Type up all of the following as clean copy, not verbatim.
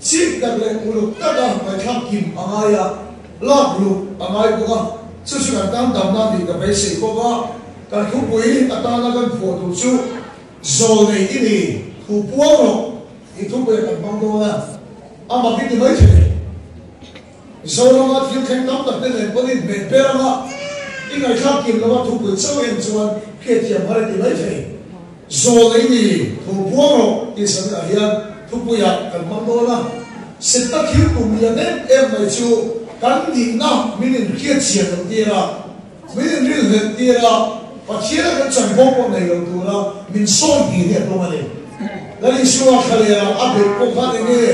Chik tak leh uluk taka ngaihthlak kim a ngai a, lak luh a ngai bawk a, chu chu kan tan damna tih ka beisei bawk a, kan thupui atana kan phuah tur chu Zawlnei i ni, thu puang rawh tih thupui a kan hmang dawn a, a mak i ti mai thei. Zorama thil thleng tam tak te nen pawhin hmeh ber anga i ngaihthlak kim lova thupui chauh en chuan hriatthiam har i ti mai thei. Zawlnei ni thu puang rawh tih sanah hian thupuiah kan hmang dawn a, Setna thil tum lian em em mai chu kan nihna min inhriatchian loh tir a, min inrilhlelh tir a, Pathiana kan chanvo pawh nei lo tura min sawi tih hi a tum a ni. Lal Isua thlalera a beih pawh khan eng nge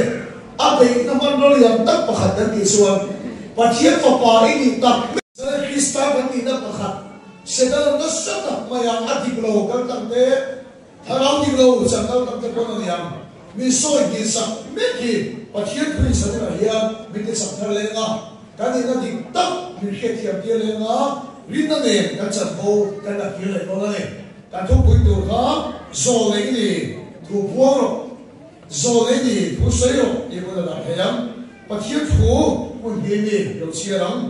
A beihna hmanraw lian tak pakhat kan tih chuan Pathian Fapa i nih tak mai. Zan Krista kan nihna pakhat, Setana nasa tak maia a dik lo kal tak te, thlarau dik lo chan kal tak te pawn a ni ang. Min sawi hnih sak mek hi Pathian thu insaninah hian min ti chak thar leng a, kan nihna dik tak min hriatthiam tir leng a, rinna nen kan chanvo kan la kir leh dawn a ni. Kan thupui tur kha zawlnei i ni, thu phuang rawh. Zawlei ni thu sawi rawh tih pawn a dah thei ang. Pathian thu hmun hi mi lo chhiar ang.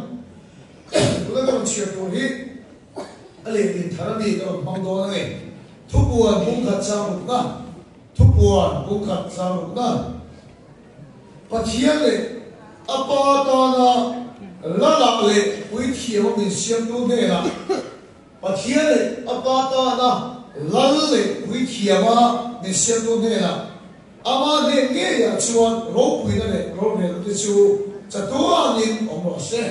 Tuna ka rawn chhiar tur hi a lehtlin thar a mi ka rawn hmang dawn a ni. Thupuan bungkhat chang rukna Thupuan bungkhat chang rukna Pathian leh a Pa tana Lalah leh Puithiam a min siamtu hnenah Pathian leh a Pa tana Lal leh Puithiama min siamtu hnenah Ama hnen ngeiah chuan ropuina leh rorelna te chu chatuanin awm rawh se.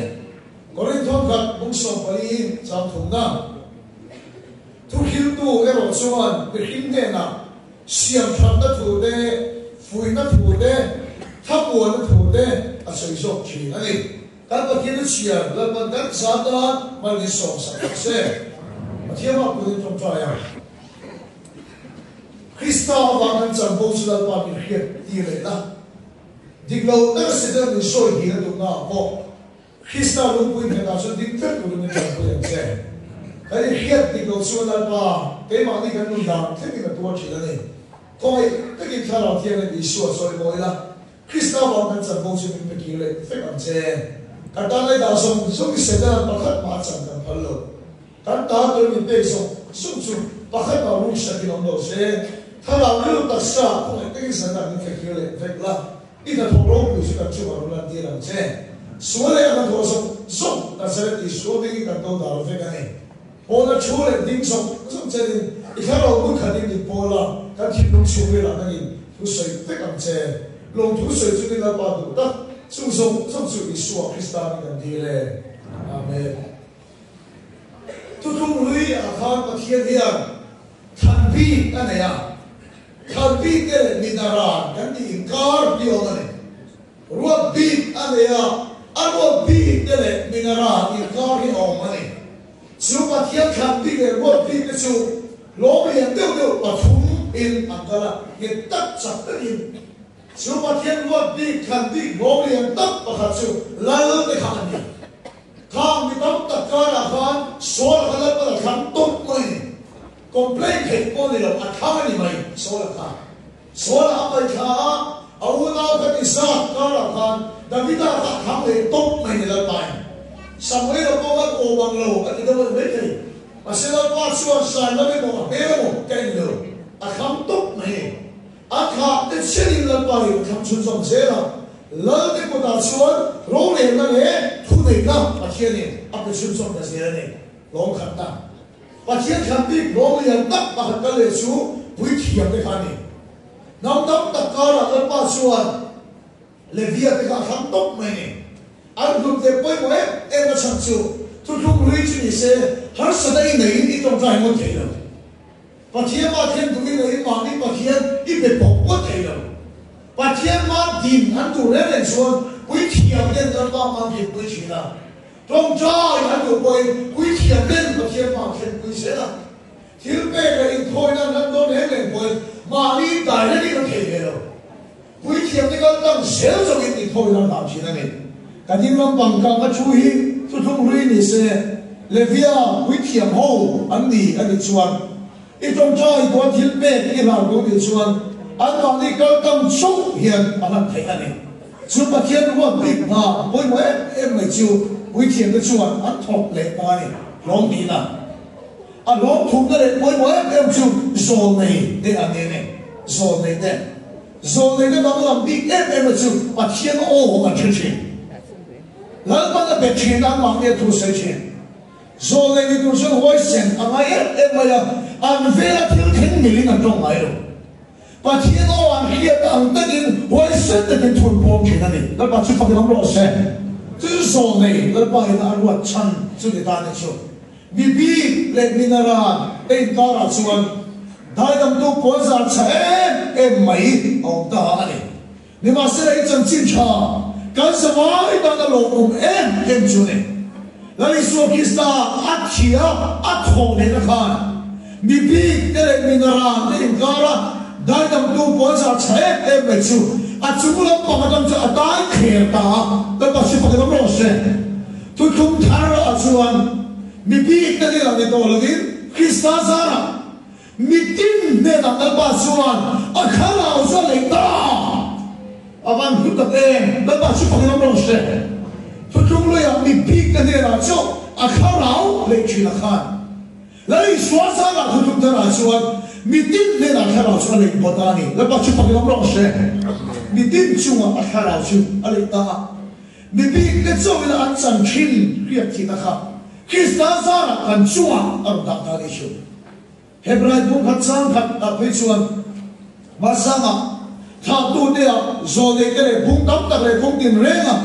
Korinthon khat bung 14 chang thumna Thuhriltu erawh chuan mihring hnenah siamthatna thu te, fuihna thu te, thlamuanna thu te a sawi zawk thin a ni. Kan Pathian a chhiar Lalpan kan zat a, hman in sawmsak rawh se. Pathian mah punin tawngtai a. Krista avang kan chanvo chu Lalpa min hriat tir leh la. Dik lo tak a Satan min sawi hil a tumna ah pawh Krista lungpui nghetah chuan ding vek turin min tanpui ang che. Kan inhriat dik lo chuan Lalpa keimahni kan nun dan thlengin a tuar thin a ni. Khawngaih takin Thlarau Thianghlim Isua sawi mawi la. Krista vang kan chanvo chu min pe kir leh vek ang che. Kan tan lai dah zawng zawng i Setana'n pakhat mah a chan kan phal lo. Kan tan tur min pek zawng zawng chu pakhat mah ruk sakin awm lo se. Thlarau rilru taksa khawngaih takin Satan min pe kir leh vek la, i hnathawk ropui chu kan chungah rawn lantir ang che. Sual leh a hnathawh zawng zawng Nazareth Isua hmingin kan do dal vek a ni. Pawna thu leh ding zawng zawng chenin i thlarau hmun khatin min pawl a, kan thinlung chhungrilah nangin thu sawi vek ang che. Lawmthu sawi chungin Lalpa duh tak chung zawng zawng chu Isua Krista min kan dil e. Amen. Thuthlung hlui ah khan Pathian hian thlan bik a nei a, thlan bik te leh minaran kan tih inkar hi awm a ni. Ruat bik a nei a, a ruat bik te leh minaran inkar hi a awm a ni. Chu Pathian thlan bik leh ruat bik te chu lawm lian deuh deuh pathum in an kal a, nghet tak chak takin. Chu Pathian ruat bik thlan bik lawm lian tak pakhat chu Lal te kha a ni. Khang mi tam tak karah khan Saul kha Lalpan a thlang tawp mai a ni. Complain theih pawh a ni lo, a thlang a ni mai Saul a kha. Saul a ngaithla a, a unau kha ti zat karah khan Davida kha a thlang leh tawp mai ni Lalpain. Samuela pawh khan awm ang lo a ti deuh a ni maithei. Mahse Lalpa chuan zan lam emaw a hmel emaw ka en lo, a thlang tawp mai ni. A thlah te chenin Lalpa hi a thlang chhunzawm zel a, Lal te kutah chuan rorelna leh thuneihna Pathianin a pe chhunzawm ta zel a ni. Lawmkhatna. Pathian thlan bik rawng lian tak pakhat kal leh chu puithiam te kha a ni. Hnam tam tak karah Lalpa chuan Levia te kha a thlang tawp mai a ni. An hlut leh pawimawh em em a chhan chu thuthlung hlui chu ni se harsatna i neiin i tawngtai ngawt thei lo. Pathian mah thlen duhin a in mahni Pathian i be pawp ngawt thei lo. Pathian mah din an duh reng reng chuan puithiam ten Lalpa hmang dinpui thin a. Tawngtai an duh pawhin puithiam ten Pathian hmang thlenpui zel a. Thil pek leh inthawina an lan dawn reng reng pawhin mahni direct in a thei ve lo. Puithiam te kal tlang zel zawkin inthawina an hlan thin a ni. Kan in lampang kang a thu hi thuthlung hlui ni se, Levia puithiam ho an ni a nih chuan i tawngtai tuah thil pek i hlan duh nih chuan. Anmahni kaltlang chauh hian a hlan theih a ni. Chu Pathian ruat bik hna pawimawh em em mai chu puithiamte chuan an thawk leh ta a ni. Hlawm tihna a hlawm thumna leh pawimawh em em chu zawlnei te an ni a ni. Zawlnei te. Zawlnei te danglam bik em em a chu Pathian aw an hre thin. Lalpan a be thin a, anmahni a thu sawi thin. Zawlnei ni tur chuan huaisen a ngai em em mai a, an vela thil thleng milin an tawng ngai lo. Pathian aw an hriat ang takin huaisen takin thu an pawm thin a ni. Lalpa chu fakin awm rawh se. Chu chu zawlnei Lalpa in a ruat chhan chu ni ta ni chu. Mi bik leh mi naran te inkarah chuan daidamtu puanzar chha em em mai a awm ta a ni. Nimahsela i chanchin tha kan zavai tan a lawmawm em em chu ni. Lal Isua Krista a thi a, a thawh lehna khan mi bik te leh mi naran te inkara daidamtu puanzar tha em em mai chu a chung lampang atang chuan a tai thler ta a, Lalpa chu fakin awm rawh se. Thuthlung thar ah chuan mi bik te hnenah ni tawh lovin Krista zarah Mitin hnenah Lalpa chuan a thlarau chu a lei ta a van hlu tak em? Lalpa chu fakin awm rawh se. Thutlung luiah mi bikte hnenah chauh a thlarau lei thin a khan. Lal Isua zangah thutlung tharah chuan mitin hnenah thlarau chu a lei bawt a ni. Lalpa chu fakin awm rawh se. Mitin chungah a thlarau chu a lei ta a. Mi bikte chauhin an chan thin hriat thihna kha Krista zarah kan chungah a rawn dah ta a ni chu. Hebrai bung khat chang khat ah phei chuan hmasanga thlahtute ah zawlneite leh bung tam tak leh bung tin reng a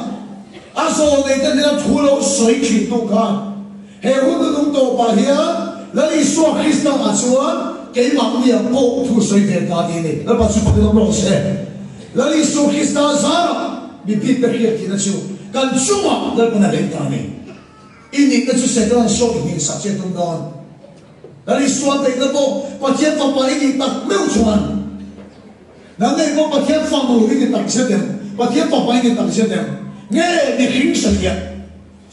a zawlneite hnena thu lo sawi thin tu khan he hun nunung tawpah hian Lal Isua Krista ah chuan keimahni ah pawh thu sawi ve ta tih a ni. Lalpa chu fakin awm rawh se. Lal Isua Krista zarah mipui te hriat thihna chu kan chungah Lalpan a lei ta a ni. I nihna chu Setana'n sawi hnih sak che tum dawn. Lal Isua beihna pawh Pathian Fapa i nih tak meuh chuan nang ngei pawh Pathian Fanu i ni tak zet em? Pathian Fapa i ni tak zet em? Nge mihring satliah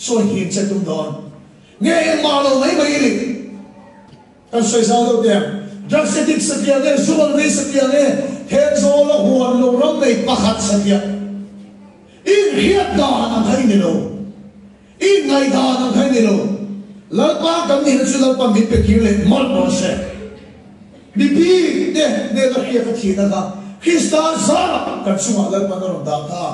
sawi hnih che tum dawn? Nge engmah lo mai mai i nih? Kan sawi zau deuh teh ang. Drugs addict satliah nge, zu an vei satliah nge, Thenzawl a huan lo ram nei pakhat satliah i inhriat dan ang kha i ni lo. I ngaihdan ang kha i ni lo. Lalpa kan nihna chu Lalpa min pe kir leh mawlh rawh se. Mipi te hnena hriat a thihna kha Krista zarah kan chungah Lalpan a rawn dah ta a.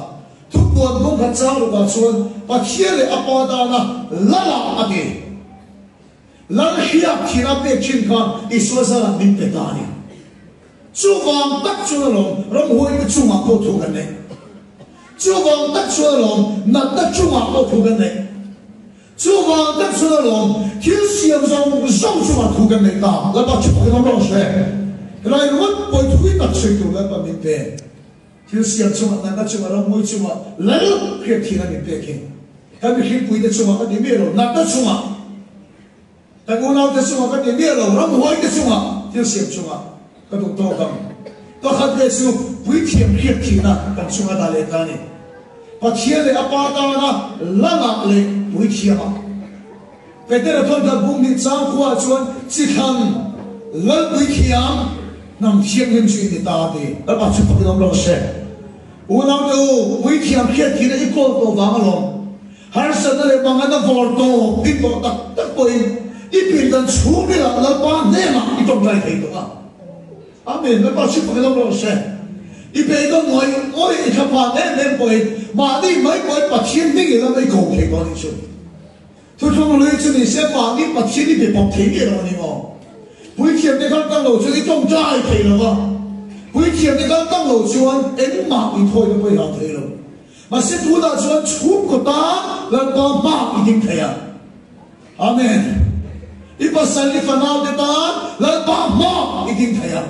Thupuan bung khat chang rukah chuan Pathian leh a Pa tana Lala a ti. Lal hriak thihna pek thin kha Isua zarah min pe ta a ni. Chuvang tak chuan alawm ramhuaite chungah pawh thu kan neih. Chuvang tak chuan alawm natna chungah pawh thu kan neih. Chuvang tak chuan alawm thil siam zawng zawng chungah thu kan neih ta. Lalpa chu fakin awm rawh se. Helai ringawt pawi thui tak sawi tur Lalpa min pe. Thil siam chungah, natna chungah, ramhuai chungah Lal hriatthian a min pek hi. Kan mihringpuite chungah ka ti miah lo, natna chungah. Kan unaute chungah ka ti miah lo, ramhuaite chungah thil siam chungah ka duh tawk ang. Pakhat leh chu puithiam hriat thihna kan chunga dah leh ta a ni. Pathian leh a Pa tana langah leh puithiamah. Petera thawnthat bung hnih chang khuaah chuan chi thlang Lal puithiam hnam thianghlim chu i ni ta a ti. Lalpa chu fakin awm rawh se. Unaute u, puithiam hriat thihna i kawl tawh vang alawm. Harsatna leh mangan a vawr tawp i tawh tak tak pawhin i pindan chhungrilah Lalpa hnenah i tawngtai thei tawh a. Amen. Lalpa chu pakhat awm rawh se. I beidawn ngawih ngawih i thlaphan em em pawhin mahni mai pawhin Pathian hming i lam a i ko thei tawh a nih chu. Thuthlung lui chu ni se mahni Pathian i be pawp thei miah lo a ni maw? Puithiam te kal tang lo chuan i tawngtai thei lo va. Puithiam te kal tang lo chuan engmah i thawina pawh i hau thei lo. Mahse tunah chuan chhungkaw tan Lalpa hma i ding thei a. Amen. I pasal i fanau te tan Lalpa hma i ding thei a.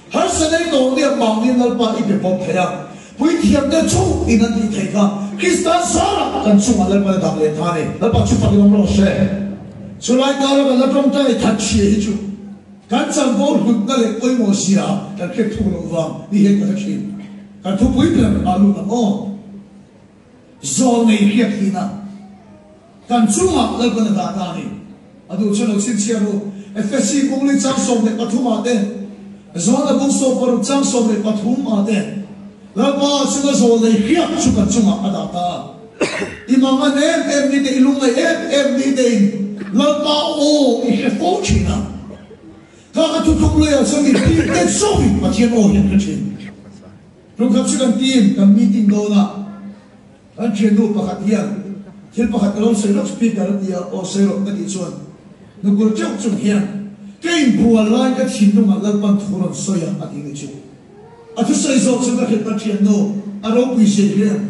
Harsa nei tawh nia mahni Lalpa i be pawp thei a. Puithiam te chu in an tih theih kha Krista zarah kan chungah Lalpa na dah leh ta a ni. Lalpa chu fakin awm rawh se. Chulai kara kan la tawngtai that chhia hi chu kan chanvo hlutna leh pawimawh zia kan hriat thuk loh vang ni hian ka hre thin. Kan thupui ber ah lut ang aw. Zawl nei hriat hina kan chungah Lalpan a dah ta a ni. A duh chuan lo chhinchhiah ru. Efesi kung li chang 13 ah te. Johana bung 16 chang 13 ah te Lalpa chunga zawlnei hriak chu kan chungah a dah ta a. I mangan em em ni te, i lungngaih em em ni tein Lalpa aw i hre fo thin a. Kha ka thutluk luiah chuan mi bik te chauhin Pathian aw hi an hre thin. Lungkhat chu kan team kan meeting dawn a, kan thiannu pakhat hian thil pakhat ka lo sawi lawk speaker a ti a, aw sawi rawh ka tih chuan nukul teuh chung hian ka inbual lai ka thinlungah Lalpan thu rawn sawi a a ti ni chu. A thusawi zawk chu ka hrilh ka thiannu a ropui zir hian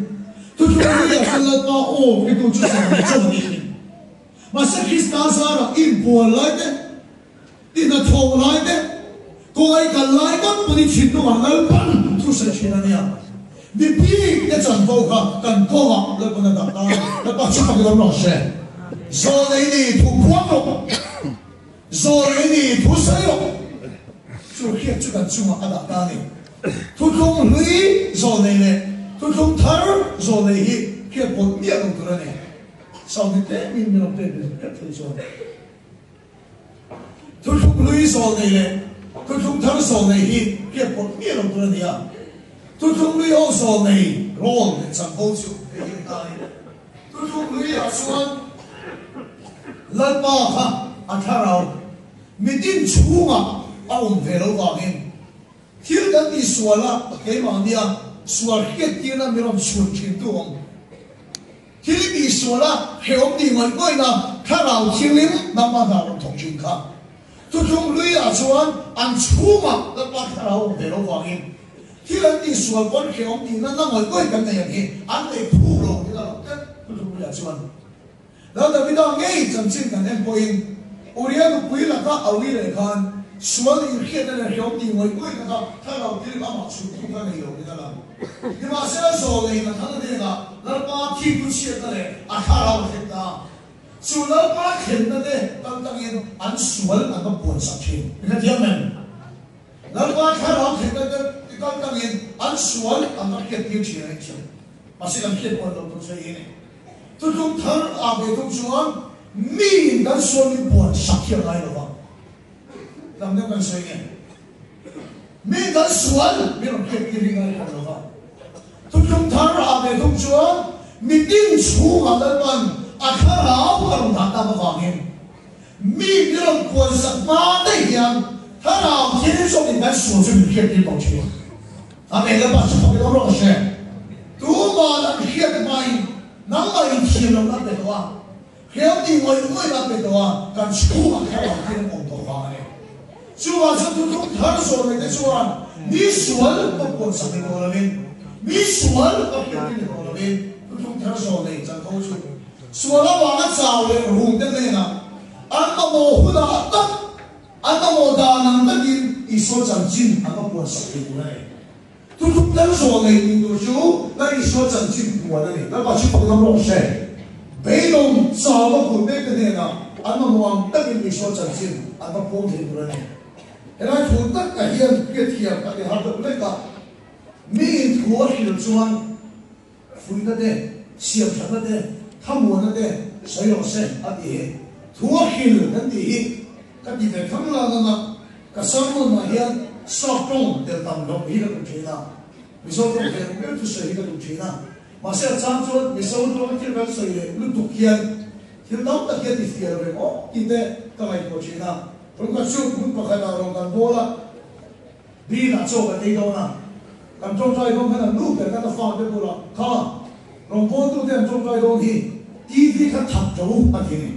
thuthlung luiah chuan Lalpa aw hritu chu sawi chauh a ni thin. Mahse Krista zarah inbual lai te, I hnathawh lai te, kawng ei kal lai ngawt pawn i thinlungah Lalpan thu sawi thin a nia. Mipui te chanvo kha kan kawngah Lalpan a dah ta a ni. Lalpa chu fak i awm rawh se. Zawlnei ni thu phuang rawh. Zawlnei ni thu sawi rawh. Chu hriat chu kan chungah a dah ta a ni. Thuthlung hlui zawlnei leh thuthlung thar zawlnei hi hriat pawlh miah lo tur a ni. Saudi tlemin min rawn pek ve hrep thei chuan. Thuthlung hlui zawlnei leh thuthlung thar zawlnei hi hriat pawlh miah lo tur a ni a. Thuthlung hlui ho zawlnei rawl leh chanvo chu hei hi a ni ta a ni. Thuthlung hluiah chuan Lalpa kha a thlarau mitin chhungah a awm ve lo vangin thil kan tihsual a, keimahnia sual hriattirna mi rawn chhun thintu awm. Thil i tihsual a, hrehawm tih ngawih ngawihna thlarau thianghlim nangmah hna rawn thawk thin kha. Thuthlung hluiah chuan an chhungah Lalpa thlarau awm ve lo vangin thil an tihsual pawn hrehawm tihna na ngawih ngawih kan nei ang hi an nei phuk lo tih a lang tlat thuthlung hluiah chuan. Lal Davida ngei chanchin kan en pawhin Uria nupui laka a ui leh khan sual inhriatna leh hrehawm tih ngawih ngawihna kha thlarau thianghlim amah chhuntu kha nei lo in a lang. Nimahsela zawlnei Nathana hnenah Lalpa thi thu chhiatna leh a thlarau a thlen ta. Chu Lalpa thlenna te kal tangin an sual an va puansak thin. Mi kha thiam em? Lalpa thlarau thlenna te kal tangin an sual an va hriattir thin a ni chu. Mahse kan hriat puan lo tur chu hei hi a ni. Thuthlung thar ah ve thung chuan miin kan sual min puan sak hi a ngai lo va. Lam deuh kan sawi nge? Miin kan sual min rawn hriat tir hi ngai hran lo va. Thuthlung thar ah ve thung chuan mitin chhungah Lalpan a thlarau a rawn dah tak avangin mi min rawn puan sak hma daih hian thlarau thil zawkin kan sual chu min hriat tir tawh thin. Amen Lalpa chu fak in awm rawh se. Tuman an hriat hmain nangmah in thiam lo na pe tawh a, hriam tih ngawih ngawih na pe tawh a, kan chhungah thlarau thil an awm tawh vang a ni. Chuvang chuan thuthlung thar zawh mai te chuan mi sual ka puan sak ni tawh lovin, mi sual ka hriat ni tawh lovin thuthlung thar zawh nei chanvo chu sual avanga chau leh rum te hnenah an mamawh hunah tak An mamawh dan ang takin Isua chanchin an va puan sak thei tur a ni. Thuthlung tel zawh nei tih tur chu Lal Isua chanchin puan a ni. Lalpa chu fak lam rawh se. Beidawng chau a phur mek te hnenah an mamawh ang takin Isua chanchin an va puang thei tur a ni. Helai thu tak ah hian hriatthiam a ti har deuh lek a, miin thu a hrilh chuan Fuihna te, siamthatna te, thamuanna te sawi rawh se a ti hi. Thu a hril kan tih hi ka ti ve khang la nana ka sermon ah hian sap tawng tel tam loh hi ka duh thin a, Mizo tawng ve ang ber chu sawi hi ka duh thin a, mahse a chang chuan Mizo tawng thil kan sawi leh lutuk hian thil tam tak hi a ti fiah lo reng awk tih te ka ngaihtuah thin a. Rungkhat chu hmun pakhat ah rawn kan bawl a. Bin ah chaw kan ei dawn a, kan tawngtai dawn khan an nu ber khan a fate bulah kha rawngbawltute an tawngtai dawn hi TV kha that ṭo a ti a ni.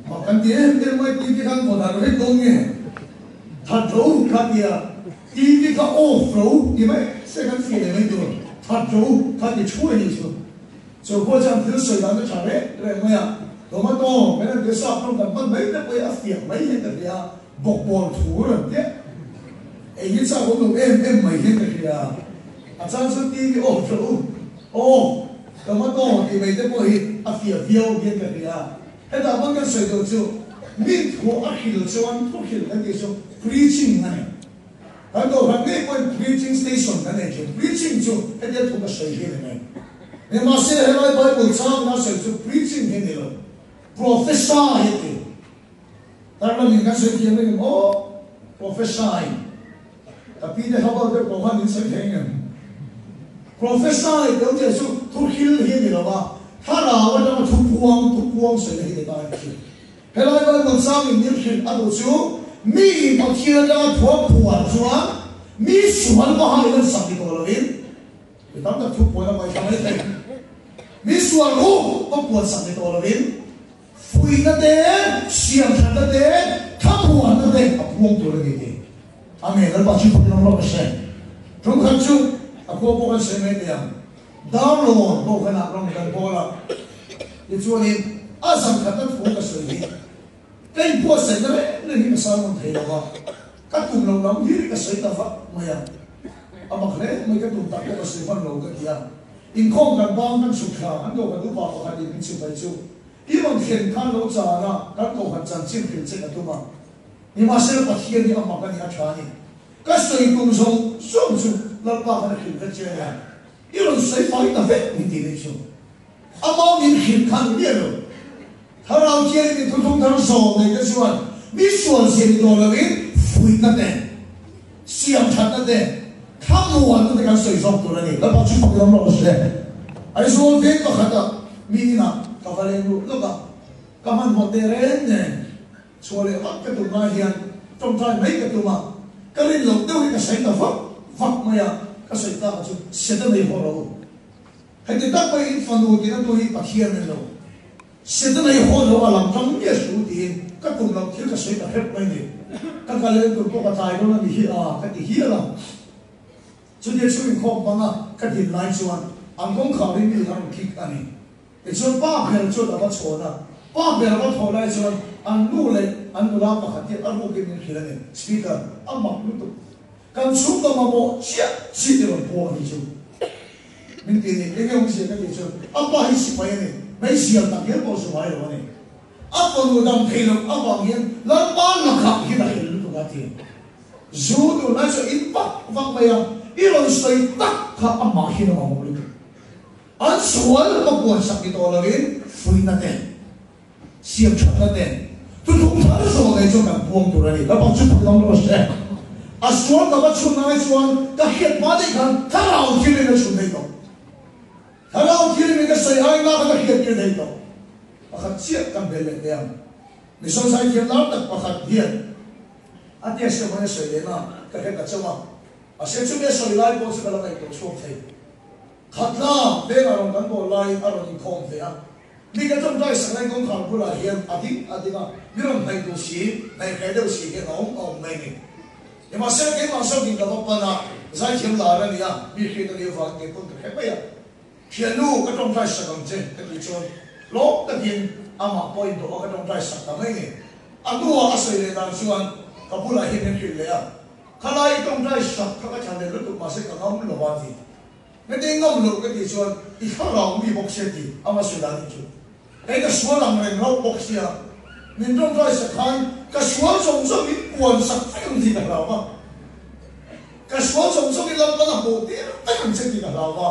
Mak kan ti em em mai TV khan vaw dar vek dawn nge that ṭo kha tia TV kha off ṭo ti mai se kan fih leh mai tur that ṭo kha ti ṭhuai ni chu. Chu pawh chuan thil sawi dan a ṭha reng reng mai a, tomato kan han ti sap ṭawng kan hman mai te pawh hi a fiah mai hian ka hria a. Bawkbawn thu rawn teh. Ei hi chak awm lo em em mai hian ka hria. A chang chuan TV off ṭha u. Off tomato tih mai te pawh hi a fiah viau hian ka hria. Hetah pawn kan sawi tawh chu mi thu a hril chuan thu hril kan tih chu preaching a ni. Kan kohhran ngei pawhin preaching station kan nei thin. Preaching chu hetia thu ka sawi hi a ni mai. Nimahse helai Bible chang ina sawi chu preaching hi a ni lo. Prophesy a ti. Tarlamin kan sawi thiam reng em aw? Prophesy. Ka pi te hlauh deuh pawh khan min sawi thei ngem? Prophesy tih awmzia chu thu hril hi a ni lo va, thlarau atanga thu puang, thu puang sawina hi ni ta a ni chu. Helai Bible changin min hrilh a duh chu mi in Pathian atanga thu a phuan chuan mi sual va hai lan sak ni tawh lovin mi tam tak thu puan a ngaithla mai thei. Mi sual ruk va puan sak ni tawh lovin Fuihna te, siamthatna te, thlamuanna te a puang tur a ni tih. Amen. Lalpa chu fakin awm rawh ka hre. Ṭumkhat chu a khua pawh kan sawi mai teh ang. Darlawn pawh khan ah rawng kan bawl a. Tichuanin a zankhatna thu ka sawi hi ka inbuatsaihna reng reng hi ka sermon thei lo va, ka tum loh lam hlir ka sawi ta vak mai a. A mak hle mai ka tum tak pawh ka sawi hman lo ka ti a. Inkhawm kan bang kan chhuk thla an dawhkan upa pakhat in min chhuk mai chu i rawn thlen khan lo chan a, kan kohhran chanchin hrilh che ka tum a. Nimahsela Pathian hi a mak a ni, a tha a ni. Ka sawi tum zawng zawng chu Lalpa khan a hrilh vek che a nia. I rawn sawi fai ta vek min tih leh chu amah min hrilh khan miah lo. Thlarau thiangin min thuthlung thar zawm nei te chuan mi sual zia ni tawh loin fuihna te, siamthatna te, thlamuanna te kan sawi zawk tur a ni. Lalpa chu fak lam rawh se. Aizawl veng pakhata mi inah ka va leng luh lawk a, ka hmanhmawh teh reng nen chhuah leh vak ka tum lai hian tawngtai mai ka tum a, ka rin loh deuh hi ka sawi ta vak vak mai a, ka sawi tak chu Satan ei haw rawh u. Heti tak mai in fanu tina tu hi Pathian a ni lo. Setana i haw lo a lam tang miah su tiin ka tum loh thil ka sawi ta hrep mai ni. Ka kal en tur pawh ka tlai dawn a ni hi a ka ti hial a. Chutia chhung inkhawm hmanga ka din lai chuan an kawngkhar hi mi a rawn kik a ni. Tichuan pa ber chuan a va chhawn a, pa ber a va thawh lai chuan an nu leh an nula pakhat hi a rukin min hrilh a ni. Speaker, a mak lutuk. Kan chhungkaw mamawh chiah chiah i rawn puang a ni chu. Min ti ni, enge awmzia ka tih chuan a pa hi sipai a ni, hmeichhia tak hian pawh zu ngai lo a ni. A fanu dam thei loh avang hian Lalpa lakah hian a hel lutuk a ti. Zu tunlai chu a in vak vak mai a, i rawn sawi tak kha amah hian a mamawh lutuk. An sual ka puansak ni tawh lovin fuihna te. Siam thatna te thuthlung thar zawh nei chuan kan puang tur a ni. Lalpa chu phut ang rawh se. A sual ka va chhun lai chuan ka hriat hma daih khan thlarau thilin a chhun daih tawh. Thlarau thilin ka sawi ai na kha ka hriat tir daih tawh. Pakhat chiah kan bel leh teh ang. Mizo zaithiam lar tak pakhat hian a testimony a sawi leh na ka hre ta chauh a. Mahse chumi a sawi lai pawh chu ka la ngaihtuah chhuak thei. Khatla vengah rawn kan bawl laiin a rawn inkhawm ve a. Mi ka tawngtai sak lai kawngkhar bulah hian a ding a ding a, mi rawn hnaih duh si, hnaih hreh deuh si hian a awm a awm mai a ni. Nimahsela keimah zawkin ka va pan a, zaithiam lar a ni a, mi hriat a nih avangin kei pawn ka hre mai a. Thiannu, ka tawngtai sak ang che ka tih chuan lawm takin amah pawh in dawh a ka tawngtai sak ta mai a ni. A hnuah a sawi leh dan chuan ka bulah hian min hrilh leh a, Khalai i tawngtai sak kha ka thla leh lutuk mahse ka ngam lo a ti. Heti ngam loh ka tih chuan i thlarau mi bawk sia tih a hmasa dan hi chu kei ka sual ang reng rauh bawk sia. Min tawngtai sak khan ka sual zawng zawng in puan sak vek ang tih ka hlau a. Ka sual zawng zawng in Lalpan a hmuh tir vek ang che tih ka hlau a.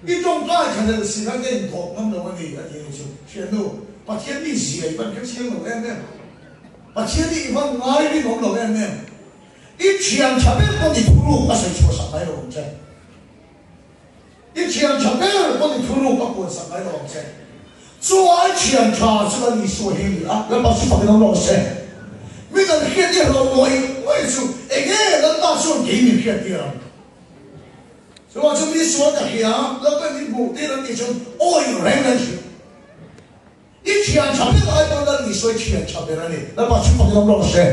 I tawngtai thla leh si khan ka inthawk ngam lo a ni a ti a ni chu. Thiannu, Pathian mi zia i van hre chiang lo em em. Pathian hi i van ngai rinawm lo em em. I thian tha ber pawn i thuruk a sawi chhuah sak ngai lo ang che. I thian tha ber pawn i thuruk a puan sak ngai lo ang che. Chu ai thian tha chu Lal Isua hi a ni a, Lalpa chu fakin awm rawh se. Mi kan hriat i hlauh ngawih ngawih chu enge Lalpa chuan kei min hriat tir ang? Chuvang chu mi sual ka hria, Lalpa min hmuh tir ang tih chuan awi reng reng hrilh. I thian tha ber ai pawn Lal Isua i thian tha ber a ni. Lalpa chu fakin awm rawh se.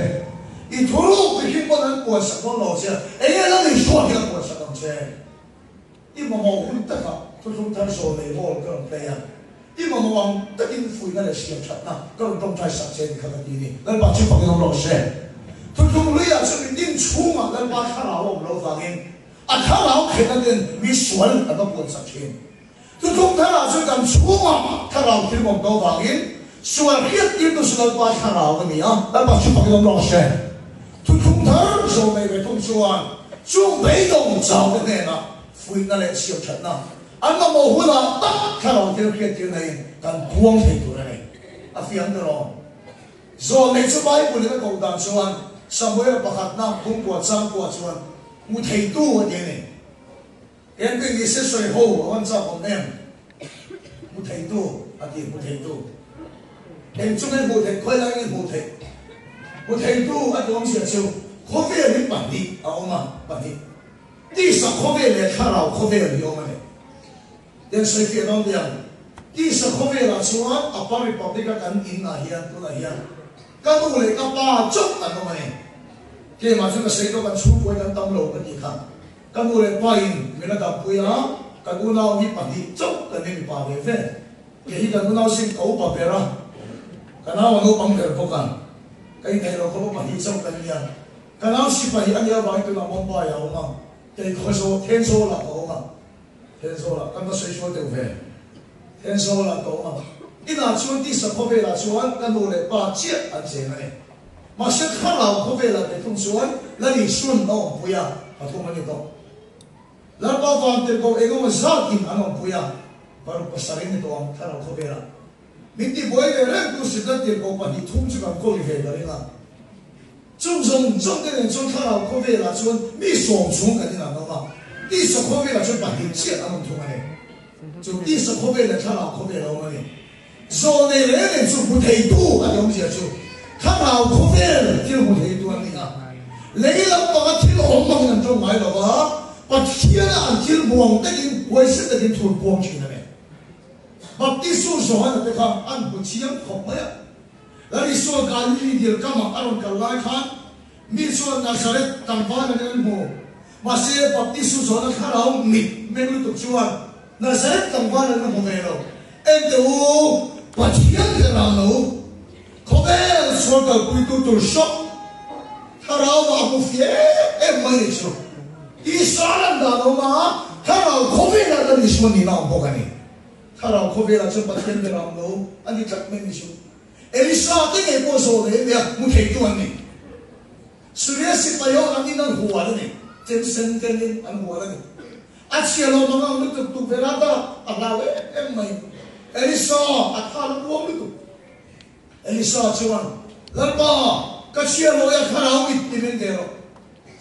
I thuruk mihring pawn an puan sak dawn lo che. Enge Lal Isua hian a puan sak ang che? I mamawh hun takah thuthlung thar zawl nei hall ka rawn play a. I mamawh ang takin fuihna leh siam thatna ka rawn tawngtai sak che ni kha ka ti ni. Lalpa chu fakin awm rawh se. Thuthlung luiah chu mitin chhungah Lalpa thlarau a awm lo vangin a thlarau khenna ten mi sual an va puan sak thin. Thuthlung tharah chuan kan chhungah thlarau thil awm tawh vangin sual hriattirtu chu Lalpa thlarau a ni a, Lalpa chu fakin awm rawh se. Thuthlung thar zawm nei ve thung chuan chung beidawng chaute hnenah fuihna leh siamthatna an mamawh hunah tak thlarau thil hriattirna in kan puang thei tur a ni. A fiam ber awm. Zawm nei chu Bible in a koh dan chuan Samuel pakhatna pumkua changkua chuan. Hmu theitu a ti a ni. Eng pawh ni se sawi ho a van chak awm em? Hmu theitu a ti, hmu theitu. Eng chu nge hmuh theih, khawi lai nge hmuh theih? Hmu theitu a ti awmzia chu khawvel hi pahnih a awm a, pahnih. Tisa khawvel leh thlarau khawvel hi a awm a ni. Tiang sawi fiah dawn teh ang. Tisa khawvelah chuan Upper Republic a kan in ah hian tunah hian ka nu leh ka pa chauh an awm a ni. Keimah chu ka sawi tawh kan chhungkawi kan tam lo ka tih kha. Ka nu leh pa in min a dampui a, kan unau hi pahnih chauh kan ni mipa ve ve. Kei hi kan unau sin ka upa ber a, ka nau a naupang ber bawk a, ka intheih loh khawpa pahnih chauh kan nia. Ka nau sipai a nih avangin tunah Mumbai ah a awm a, kei Khawzawl, Thenzawl ah ka awm a. Thenzawlah kan va sawi sual deuh ve. Thenzawlah ka awm a, inah chuan tisa khawvelah chuan ka nu leh pa chiah an cheng a ni. Mahse thlarau khawvelah ve thung chuan Lali Sun a awmpui a, pathum a ni tawh. Lalpa Vantirhkoh engemaw zatin an awmpui a, paruk pasarih ni tawh ang thlarau khawvelah. Min tibuai ve reng tu Satan tirhkoh pahnih thum chu kan kawi ve ka ring a. Chung zawng zawng te nen chuan thlarau khawvelah chuan mi sawm chhung kan inang awm a, tisa khawvelah chuan pahnih chiah an awm thung a ni. Chu tisa khawvel leh thlarau khawvel a awm a ni. Zawl nei reng reng chu hmu theitu a ni awmzia chu thlarau khawvel thil hmu theitu an ni a. Lei lampanga thil awm bangin an tawng ngai lo va, Pathiana an thil buang takin huaisen takin thur puang thin a ni. Baptistu Johana te kha an hmu chiang khawp mai a. Lal Isua Galili dil kamah a rawn kal lai khan mi chuan Nazareth tlangval an en hmu. Mahse, Baptistu Johana thlarau mit meng lutuk chuan Nazareth tlangval an la hmu ve lo. Enteh u, Pathian te ram lo khawvel sual kalpuitu tur hrawk thlarau ah a hmu fih em em mai ni chu. Isua lan dan a awm a, thlarau khawvelah Lal Isua nihna a awm bawk a ni. Thlarau khawvelah chuan Pathian ber am lo a ni tlat mai ni chu. Elisa te ngei pawh zawh leh nia hmu theitu an ni. Suria sipai ho angin an hual a ni. Chen sen kenin an hual a ni. A chhia lo mang ang lutuk tuk ve rata a hlau em em mai. Elisa a tha la puang lutuk. Elisa chuan, Lalpa, ka chhia lo e a thlarau mit ti min ve rawh.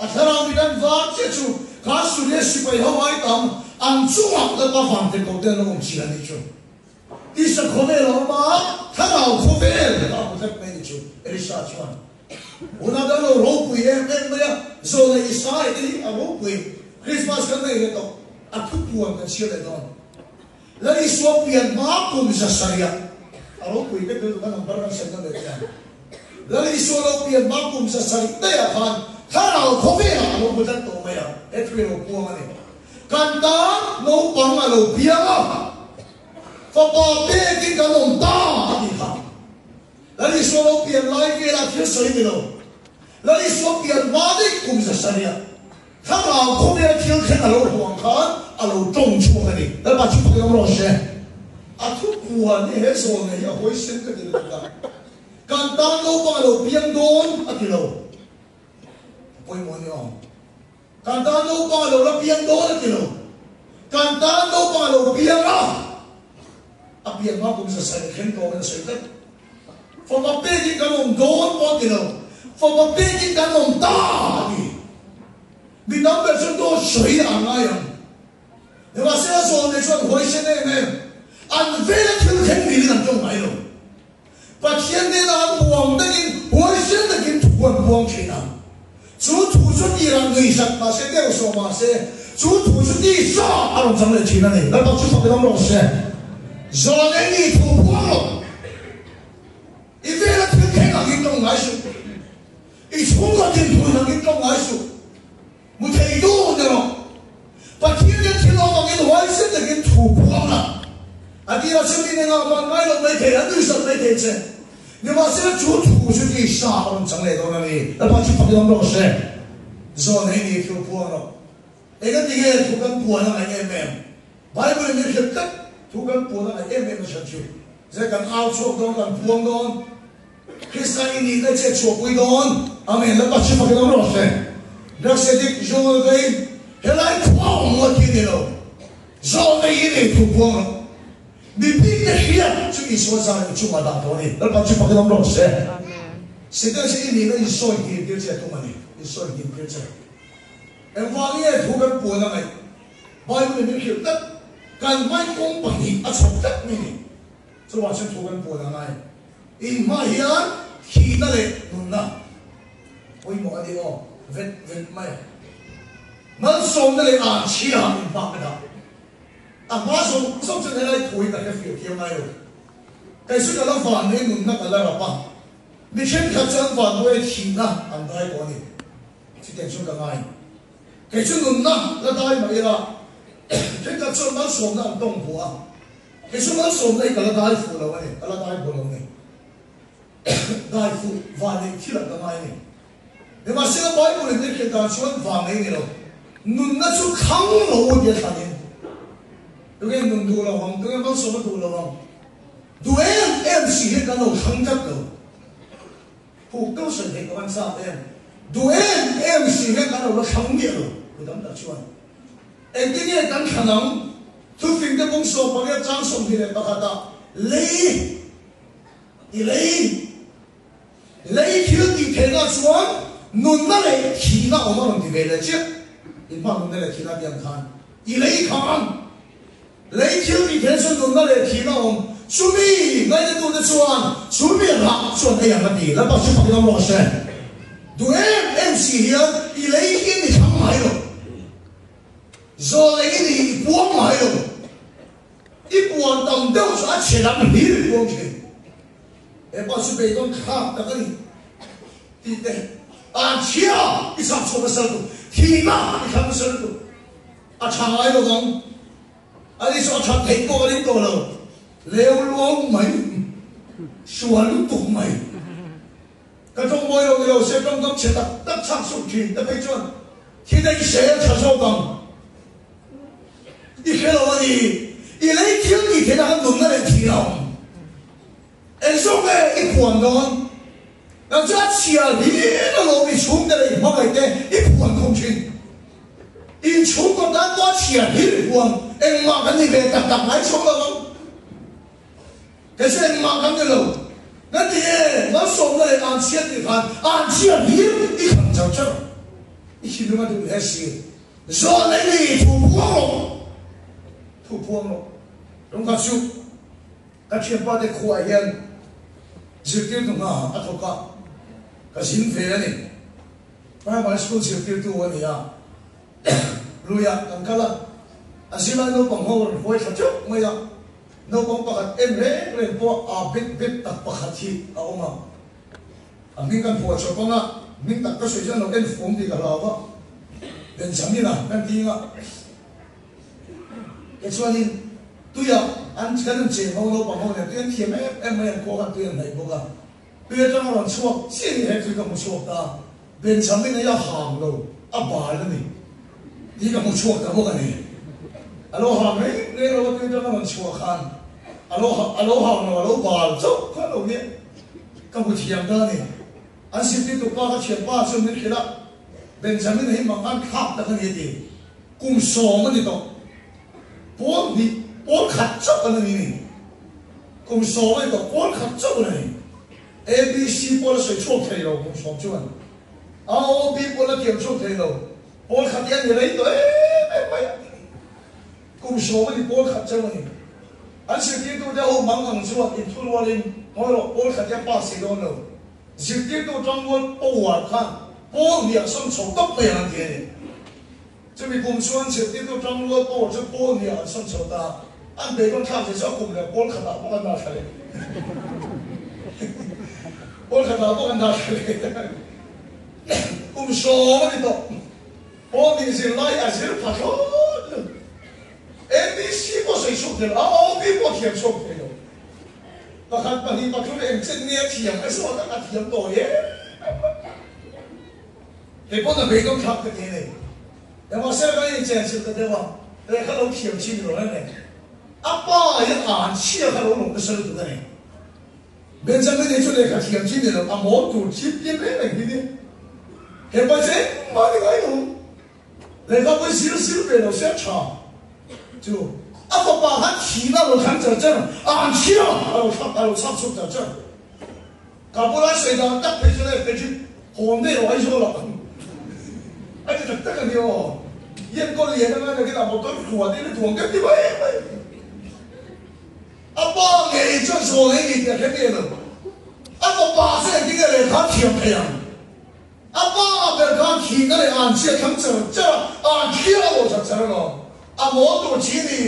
A thlarau mit an var chiah chu kha Suria sipai ho ai tam an chungah Lalpa vang te ko te an lo awm chhia a nih chu. Tisa khawvel a awm a, thlarau khawvel a hmu tlat mai a nih chu. Elisa chuan, Hunah kan lo ropui em em mai a, Zawlei Isai te hi a ropui, Christmas kan nei leh tawh, a thupuan kan chhiar leh dawn. Lal Isua pian hma kum zasariah a ropui vek rilru kan number kan sawi nawn leh teh ang. Lal Isua lo pian hma kum zasarih daihah khan thlarau khawvelah a lo hmu tlat tawh mai a, he thu hi a lo puang a ni. Kan tan naupang a lo piang a, fapa pekin kan awm ta a tih kha. Lal Isua lo pian lai velah thil sawi ni lo. Lal Isua pian hma daih kum zasariah. Thlarau khawvel thil thleng a lo hmuh ang khan a lo tawng chhuak a ni. Lalpa chu fak lam rawh se. A thu puan hi he zawl nei hi a hawi sen ka ti lutuk a. Kan tan naupang a lo piang dawn a ti lo. A pawimawh a ni awm. Kan tan naupang a lo la piang dawn a ti lo. Kan tan naupang a lo piang a. A pian hma kum zasarih thleng tawh in a sawi tlat. Fapa pekin kan awm dawn pawh a ti lo, fapa pekin kan awm ta a ti. Mi tam ber chuan dawt sawi a ngai ang. Nimahsela zawlnei chuan huaisen em em, an vela thil thleng milin an tawng ngai lo. Pathian nena an buang takin huaisen takin thu an buang thin a. Chu thu chu tirah nuihzat mahse deuh sawh mahse chu thu chu tisa a rawn chang leh thin a ni. Lalpa chu fak lam rawh se. Zawlnei ni thu phuang lo. I vela thil thleng angin tawng ngai suh. I chhungkaw dinhmun angin tawng ngai suh. Mu thei dun erawh Pathian hian thil awm angin huaisen takin thu phuang la. A tirah chuan min engah mah ngai lo mai thei, a nuihsat mai thei che. Nimahsela chu thu chu tisa a rawn chang leh dawn a ni. Lalpa chu fak i awm rawh se. Zawn hei ni thu phuang rawh. Engati nge thu kan puan a ngaih em em? Bible in min hrilh tlat, thu kan puan a ngaih em em a chhan chu. Zai kan au chhuak dawn, kan puang dawn. Krista i nihna che chhuahpui dawn. Amen. Lalpa chu fakin awm rawh se. Drugs addict Joel vei helai khua awm ngawt hi ni lo. Zawlnei i nei thu puang rawh. Mipui te hriat chu Isua zar i chungah dah tawh a ni. Lalpa chu fakin awm rawh se. Satan chu i nihna insawi him tir che a tum a ni. Insawi him tir che. Engvang nge thu kan puan a ngaih? Bible in min hrilh tlat, kan hmain kawng pahnih a chhawp tlat mai ni. Chuvang chuan thu kan puan a ngai. In hma hian thihna leh nunna pawimawh a ni aw, vet vet mai. Malsawmna leh anchhia in hma ka dah. A hma zawng zawng chuan helai thu hi ka hre fiah thiam ngai lo. Kei chu ka la van nei nunna ka la rap a, mi thenkhat chu an van duai thihna an dai tawh a ni. Chutiang chuan ka ngai. Kei chu nunna la dai mah ila, thenkhat chuan malsawmna an tawng vuah a, kei chu malsawmna hi ka la dai fuh lo a ni, ka la dai bu lo a ni. Dai fuh van neih thil ah ka ngai a ni. Nimahsela Bible in min hrilh dan chuan vang ei ni lo, nunna chu thlang lo u tia thlanin tunge nun duh lo ang, tunge malsawmna duh lo ang, duh em em si hian kan lo thlang tlat lo. Huk deuh sawi theih ka van chak em, duh em em si hian kan lo la thlang miah lo, mi tam tak chuan. Engtin nge kan thlan ang? Thufing te bung 18 chang 21 ah lei i lei. Lei thil tih theihna chuan nunna leh thihna awm a rawn ti ve leh chiah. In hma nunna leh thihna tih ang khan i lei khan lei thil tih theihna chuan nunna leh thihna awm. Chumi ngainatute chuan chumi rah chuan ei ang a ti. Lalpa chu fakin awm rawh se. Duh em em si hian i lei hi ni thlang ngai lo. Zawl eng i ni i puang ngai lo. I puan tam deuh chu a chhe lam hlir i puang thin. He pa chu beidawn thlak tak a ni tih te an chhia i chhak chhuak nasa lutuk, thihna i thlang nasa lutuk. A tha ngai lo vang. Ani chu a that theih pawh a ring tawh lo. Leu luau mai, sual lutuk mai. Ka tawng mawi lo ni lo se tawngkam chhe tak tak chhak chhuak thin te phei chuan thi daih se a tha zawk ang. I hre lo a ni. I lei thil tih theihna khan nunna leh thihna a awm. Eng zawk nge i phuan dawn? Nang chu a chhia hlir alawm i chhungte leh i hmangaih te i phuan khum thin. In chhungkaw tan pawh a chhia hlir i phuan. Engmah kan ni ve tak tak ngai chhuak lo ang. Kei chu engmah kan ni lo. Kan ti e, malsawmna leh an chhiat tih khan an chhia hlir i thlang char char. I thinlung a duh hle si. Zawh leh ni thu phuang rawh. Thu phuang rawh. Lungkhat chu ka thianpa te khuaah hian zirtirtu hna a thawk a, ka zin ve a ni. Primary school zirtirtu a ni a, luiah kan kal a, a zirlai naupang ho rawn huai thla teuh mai a, naupang pakhat en reng reng pawh aa bet bet tak pakhat hi a awm a. A hming kan phuah chawp anga hming tak ka sawi chuan lo en fum tih ka hlau a, Benjamin-a kan ti anga tichuanin tuiah an kan rawn cheng ho naupang ho nen tui an thiam em em mai an khua khan tui an hnaih bawk a, tui atanga rawn chhuak chiah hi he tui ka hmu chhuak ta, Benjamin-a hi a hang lo, a bal a ni tih ka hmu chhuak ta bawk a ni. A lo hang reng reng lo a tui atanga rawn chhuah khan a lo a lo hang lo a lo bal chauh kha a lo nia. Ka hmu thiam ta a ni. An zirtirtu pa ka thiam pa chuan min hrilh a, Benjamin hi mangan thlak tak a ni a ti. Kum 10 a ni tawh. Pawl hnih, pawl khat chauh an ni ni. Kum 10 a ni tawh, pawl khat chauh an ni. ABC pawl a sawi chhuak thei lo kum 10 chuan. AOB pawl a thiam chhuak thei lo. Pawl khat hi a ni rei tawh em em mai a. Kum 10 a ni, pawl khat chauh a ni. An zirtirtute ho mang ang chuan inthurualin ngawi rawh, pawl khat hi a pass thei dawn lo. Zirtirtu tangrual power khan pawl hniah sawn chho tawp mai ang an ti a ni. Chumi kum chuan zirtirtu tangrual power chu pawl hniah an sawn chho ta. An beidawn thlak zia chu a kum leh pawl khatah bawk an dah thla leh. Pawl khatah bawk an dah thla leh. Kum 10 a ni tawh. Pawl nih zirlai a zir pha thlawt lo. ABC pawh sawi chhuak thei lo, AOB pawh thiam chhuak thei lo. Pakhat, pahnih, pathum eng chen nge a thiam a zawt a, a thiam tawh em em mai. Kei pawn a beidawn thlak ka ti a ni. Nimahsela kan inchen chilh ta deuh a, lehkha lo thiam chin ni lo reng reng. A pa hi an chhia kha lo lawm nasa lutuk a ni. Benjamin hi chu lehkha thiam chin ni lo, a mawl tur chip tir reng reng hi ni. He pa chu engmah ni ngai lo. Lehkha pawh zir zir ve lo se a tha chu a fapa khan thihna a lo thlang char char a, an thia a lo thlak a lo chhak chhuak char char. Ka bula sawi dan tak phei chu le Frederick hawn daih rawh Aizawl ah. A ti tak tak a ni aw. Enkawl lian anga nakin a motor hruat in a thuam deuh ti mai mai. A pa ngei chuan zawl ei ni tih a hre miah lo. A fapa chu engtin nge lehkha a thiam thei ang? A pa a ber khan thihna leh an chhiat thlang char char a, an thliah a lo char char alawm. A mawl tur chi ni.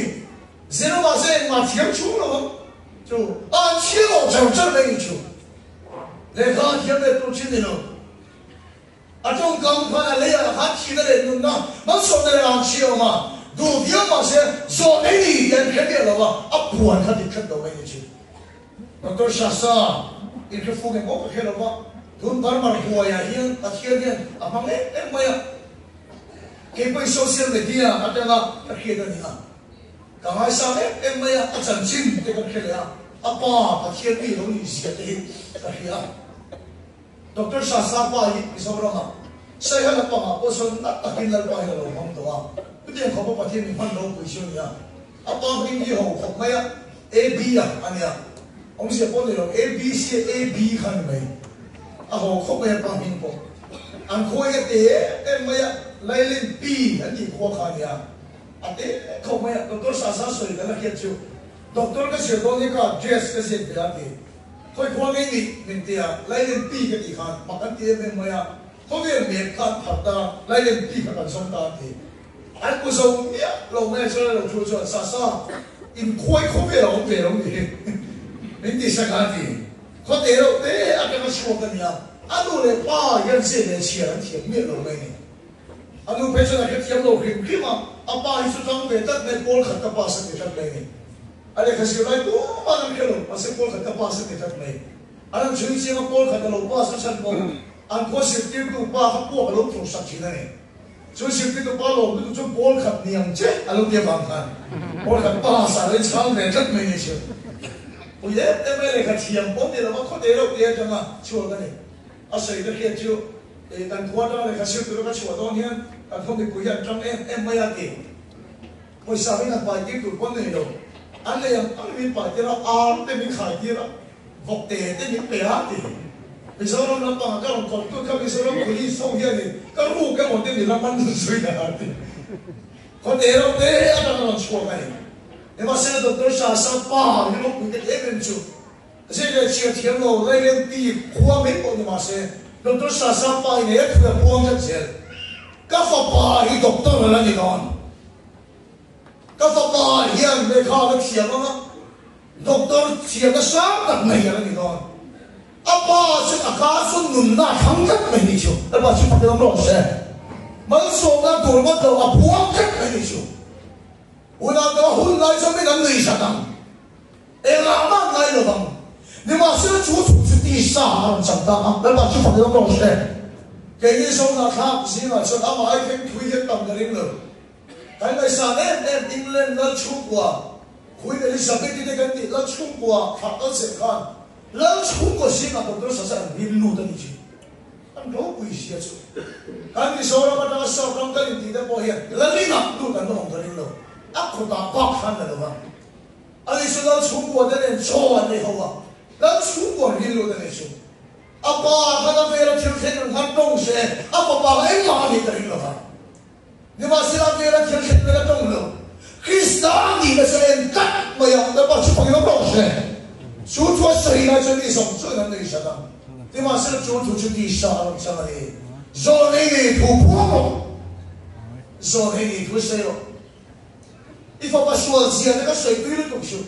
Zero mahse engmah thiam chhung lo ang chu. An chhiat lo char char mai ni chu. Lehkha a thiam leh tur chi ni lo. A tawngkam khan a leiah khan thihna leh nunna malsawmna leh an chhia awm a, duh viau mahse zawh nei ni tih an hre miah lo a, a puan kha dik tlat lo mai ni chu. Doctor Shasa, inhre fung eng awk a hre lo va, tun Burma huaiah hian Pathian hian a hmang em em mai a, kei pawhin social media atanga ka hriat a ni a, ka ngaisang em em mai a, a chanchin te kan hre leh a, a pa Pathian mi lo nih zia te hi ka hria a. Doctor Shah pa hi Mizoramah Saiha lampangah pawh sawn nat takin Lalpa hi a lo hmang tawh a, chutiang khawpa Pathian min hman ropui chu a ni a. A pa hming hi ho khawp mai a, AB a a nia, awmzia pawh ni lo, ABC a AB kha a ni mai. A ho khawp mai a pa hming pawh. An khua hi a te em em mai a, Lailin Pi an tih khua kha a nia, a te khawp mai a. Doctor Shah sawi kan la hriat chu, Doctor ka zir dawn hi ka dress ka ziak ve a ti. Khawi khua ngei nih min ti a, Lailen pi ka tih khan mak an ti em em mai a, khawvel mep kha an phat ta, Lailen pi kha kan zawng ta an ti. An pu zo miah lo mai a, chuan a lo thu chuan sa sa in khuai khawvel a awm ve lo nih hi min ti sak a a ti. Khaw te reuh te atanga chhuak a ni a, a nu leh pa hian zeh leh chhiar an thiam miah lo mai a ni. A nu phei chuan a hrethiam lo hrim hrim a, a pa hi chu tang ve tlat mai, pawl khat ka pass a ti tlat mai a ni. A lehkha zir lai tumah an hre lo, mahse pawl khat ka pass a ti tlat mai. An han chhui chiang a, pawl khat a lo pass a chhan pawh an khua zirtirtu pa kha puak a lo thur sak thin a ni. Chu zirtirtu pa lawm lutuk chu pawl khat ni ang che a lo ti avang khan pawl khat pass ah lo inchhang ve tlat mai ni chu. Pui em em mai lehkha thiam pawh ni lova khaw te reuh te atanga chhuak a ni. A sawi ka hriat chu kan khua atanga lehkha zir tura ka chhuah dawn hian kan khaw mipui hi an tang em em mai a ti. Pawisa min han pai tir tur pawn nei lo. An lei ang ang min pai tir a, ar te min khai tir a, vawk te te min pe a ti. Mizoram lampangah ka rawn kawp tut kha Mizoram police ho hianin ka ruk emaw te min la man zui a ti. Khaw te reuh te atang a rawn chhuak a ni. Nimahsela Doctor Shah Sapa hi ropui te em em chu zir leh chhiar thiam lo Lailen pi khua mai pawh ni mahse Doctor Shah Sapa hi nei a thu a puang tlat zel. Ka fapa hi doctor a la ni dawn. Ka fapa hian lehkha a la thiam ang a, doctor thiamna sang tak nei a la ni dawn. A pa chu a ka chu nunna a thlang tlat mai ni chu. A pa chu fakin awm rawh se. Malsawmna tur ngawt lo a phuang tlat mai ni chu. Unau te a hun lai chuan min an nui zat ang. Engah mah ngai lo vang. Nimahsela chu thu chu tisa a rawn chang ta a, Lalpa chu fakin awm rawh se. Keini Zohna thlak zingah chuan amah ai thleng thui hian tam ka ring lo. Kan ngaihsan em em England lal chhungkua Queen Elizabeth-i te kan tih lal chhungkua thlah kal zel khan lal chhungkua zingah Doctor Saza an rin lut a ni thin. An ropui zia chu kan Mizoram atanga South ram kan intih te pawh hian lalinah lut an la awm ka ring lo. A kutah bak khan la lo va. Ani chu lal chhungkua te nen chaw an nei ho a, lal chhungkua rin lut a nei chu. A pa khan a vela thil thleng ang khan tawng se, a fapa kha engmah a nih ka ring lo va. Nimahsela a vela thil thleng vel a tawng lo. Krista nihna chu a en tlat mai a, Lalpa chu fakin awm rawh se. Chu thu a sawi lai chuan mi zawng chuan an nei hran a, nimahsela chu thu chu tisa a rawn chang a ni. Zawn ei nei thu phuang rawh, zawn ei nei thu sawi rawh. I fapa sual zia te ka sawi tui lutuk suh.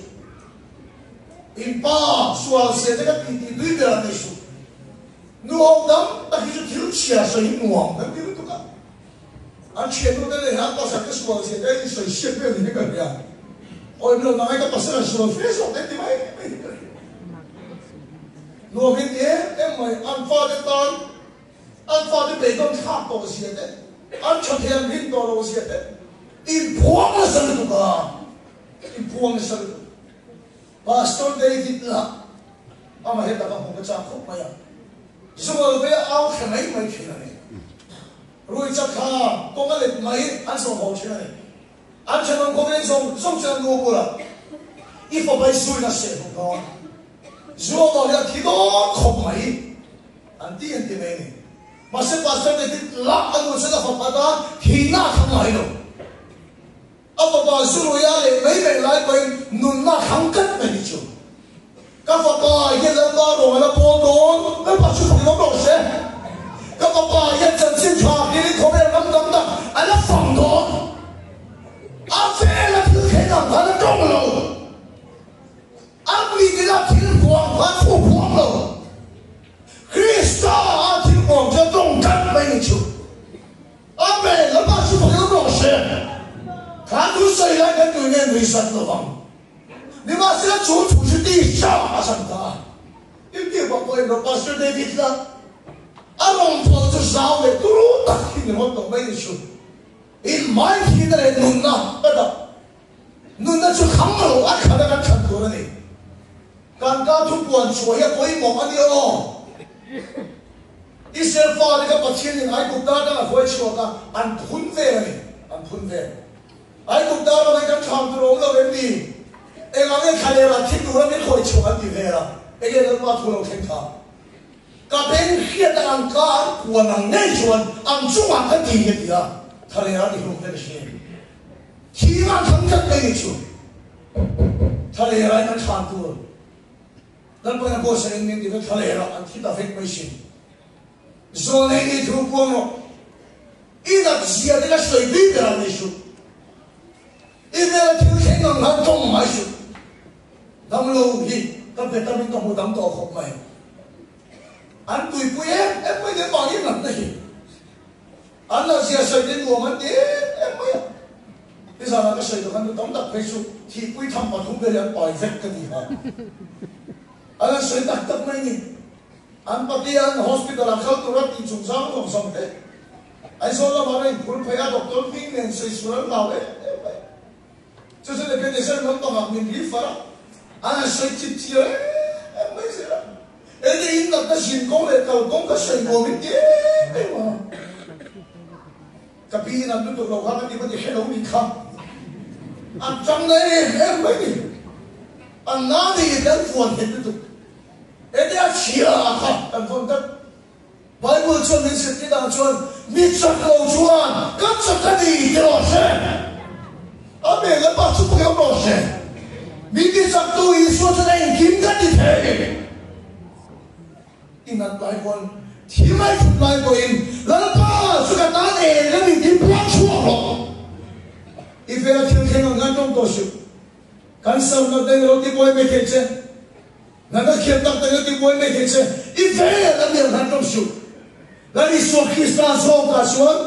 In pa sual zia te ka ti ti tui ber a ni suh. Nu ho dam tak hi chu thil chhia sawi nuam kan ti lutuk a. An thiannu te leh an pasal te sual zia te in sawi hriat vel ni hi ka hria. Awi milo nang ai ka pasal an sual fe zawk te ti mai mai hi ka hria. Nuam in ti em em mai an fate tan An fate beidawn thlak tawh zia te, an tha thei an rin tawh lo zia te, inphuang nasa lutuk a, inphuang nasa lutuk. Pastor David lah amah he taka hmu ka chak khawp mai a, zual ve a au thla mai mai thin a ni. Rui chak kha kawng a let mai an zawm ho thin a ni. An thenawm khawvel zawng zawng chuan nu bulah i fapa i suin a seh bawk dawn. Zual dawn hi a thi dawn khawp mai. An ti an ti mai a ni. Mahse Pastor David lah a nu chuan a fapa tan thihna a thlang ngai lo. A fapa Zuruia leh mai mai lai pawhin nunna a thlang tlat mai hi chu. Ka fapa hian Lalpa ruang a la pawl dawn, Lalpa chu fak lawm rawh se. Ka fapa hian chanchin tha hrilhin khawvel ram tam tak a la fang dawn. A vela thil thleng ang khan a tawng lo. A mitin a thil buang khan thu buang lo. Krista a thil buang chu a tawng tlat mai ni chu. Amen! Lalpa chu fak lawm rawh se. Kha thu sawi lai kan tui nen nui sat lo vang. Nimahsela chu thu chu tisa a chan ta a. Inti bawk pawhin rawh Pastor David la a rawn thawh chu zau leh turu tak hi ni ngawt tawh mai ni chu. In mai thihna leh nunna ka dah. Nunna chu kham lo a khat a kan thlan tur a ni. Kan ka thu puan chhuah hi a pawimawh a ni aw. Israel fate kha Pathianin Aigupta atang a hruai chhuak a, an phun vel a ni. An phun vel. Aigupta ramah hi kan thlam tur a awm lo em ni? Engah nge thlalera thi tura min hawi chhuak an ti vel a? Enge Lalpa thu lo thleng kha? Ka beng hriat ang an ka an puan ang ngei chuan an chungah ka ti a ti a, thlalera ti hlum vek a si. Thihna tham tlat mai ni chu. Thlalera in an thlan tur. Lalpain a buatsaih in min ti vek thlalera an thi ta vek mai sin. Zawlnei ni thu puang rawh. I nat zia te ka sawi bik ber ang ni suh. I vel thil thleng ang khan tawng mai suh. Damlo hi ka be tam in ka hmu dam tawh khawp mai. An tuipui em em mai nen mahni natna hi. An la zia sawi te nuam an ti em em mai a. Nizanah ka sawi tawh khan tu tam tak phei chu thihpui tham pathum vel hi an pai vek ka ti kha. An han sawi tak tak mai ni. An papian hospital ah kal tura tih chungchang zawng zawng te Aizawl lamah an inphur phei a, doctor hming nen sawi sual an hlau em em mai. Chu chu Nebuchadnezzar naupangah min ri far a, an han sawi chip chiar em em mai zel a. Enge in natna zin kawng leh kal kawng ka sawi nuam in ti em em a. Ka pi in an lutuk lo kha ka ti va ti hrelo ni kha. An chang na em em mai ni. An na ni in an fuan nghet lutuk. Enge a chhia kha kan vawn tlat. Bible chuan min zirtir dan chuan mi chak lo chuan ka chak a ni ti rawh se. Amen Lalpa chu pawh awm rawh se. Mi ti chak tu Isua chuan a engkim ka ti thei. I nat lai pawn thi mai thut lai pawhin Lalpa chu ka tan eng a ni tih puang chhuak rawh. I vela thil thleng ang khan tawng tawh suh. Kan sarna te lo ti buai mai thei che. Nana khian tak tak in a ti buai mai thei che. I vel a mial han tawng suh. Lal Isua Krista zawkah chuan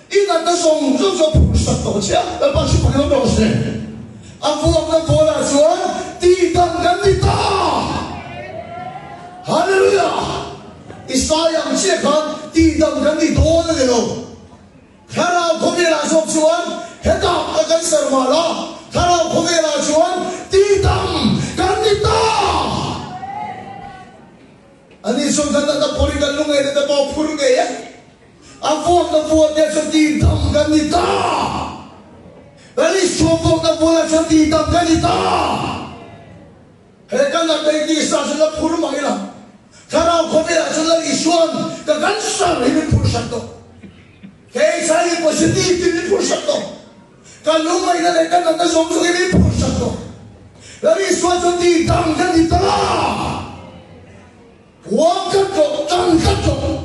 i natna zawng zawng chu a phur sak tawh che a, Lalpa chu pakhat awm rawh se. A vuakna bawlah chuan tih dan kan ni ta. Hallelujah! Isaiah ang chiah khan tih dam kan ni dawn a ni lo. Thlarau khawvelah zawk chuan hetah ka kan ser mal a, Thlarau khawvelah chuan tihdam kan ni ta. Ani chuan kan natna phawrin kan lungngaihna te pawh a phur ngei e. A vuakna vuate chuan tihdam kan ni ta. Lal Isua vuakna bulah chuan tihdam kan ni ta. He kan natna hi tisa chuan la phur mah ila, Thlarau khawvelah chuan Lal Isua'n ka cancer hi min phur sak tawh. HIV positive hi min phur sak tawh. Ka lungngaihna leh ka natna zawng zawng hi min phur sak tawh. Lal Isua chuan ti dang ka ni ta! Huam ka tlawh, tan ka tlawh,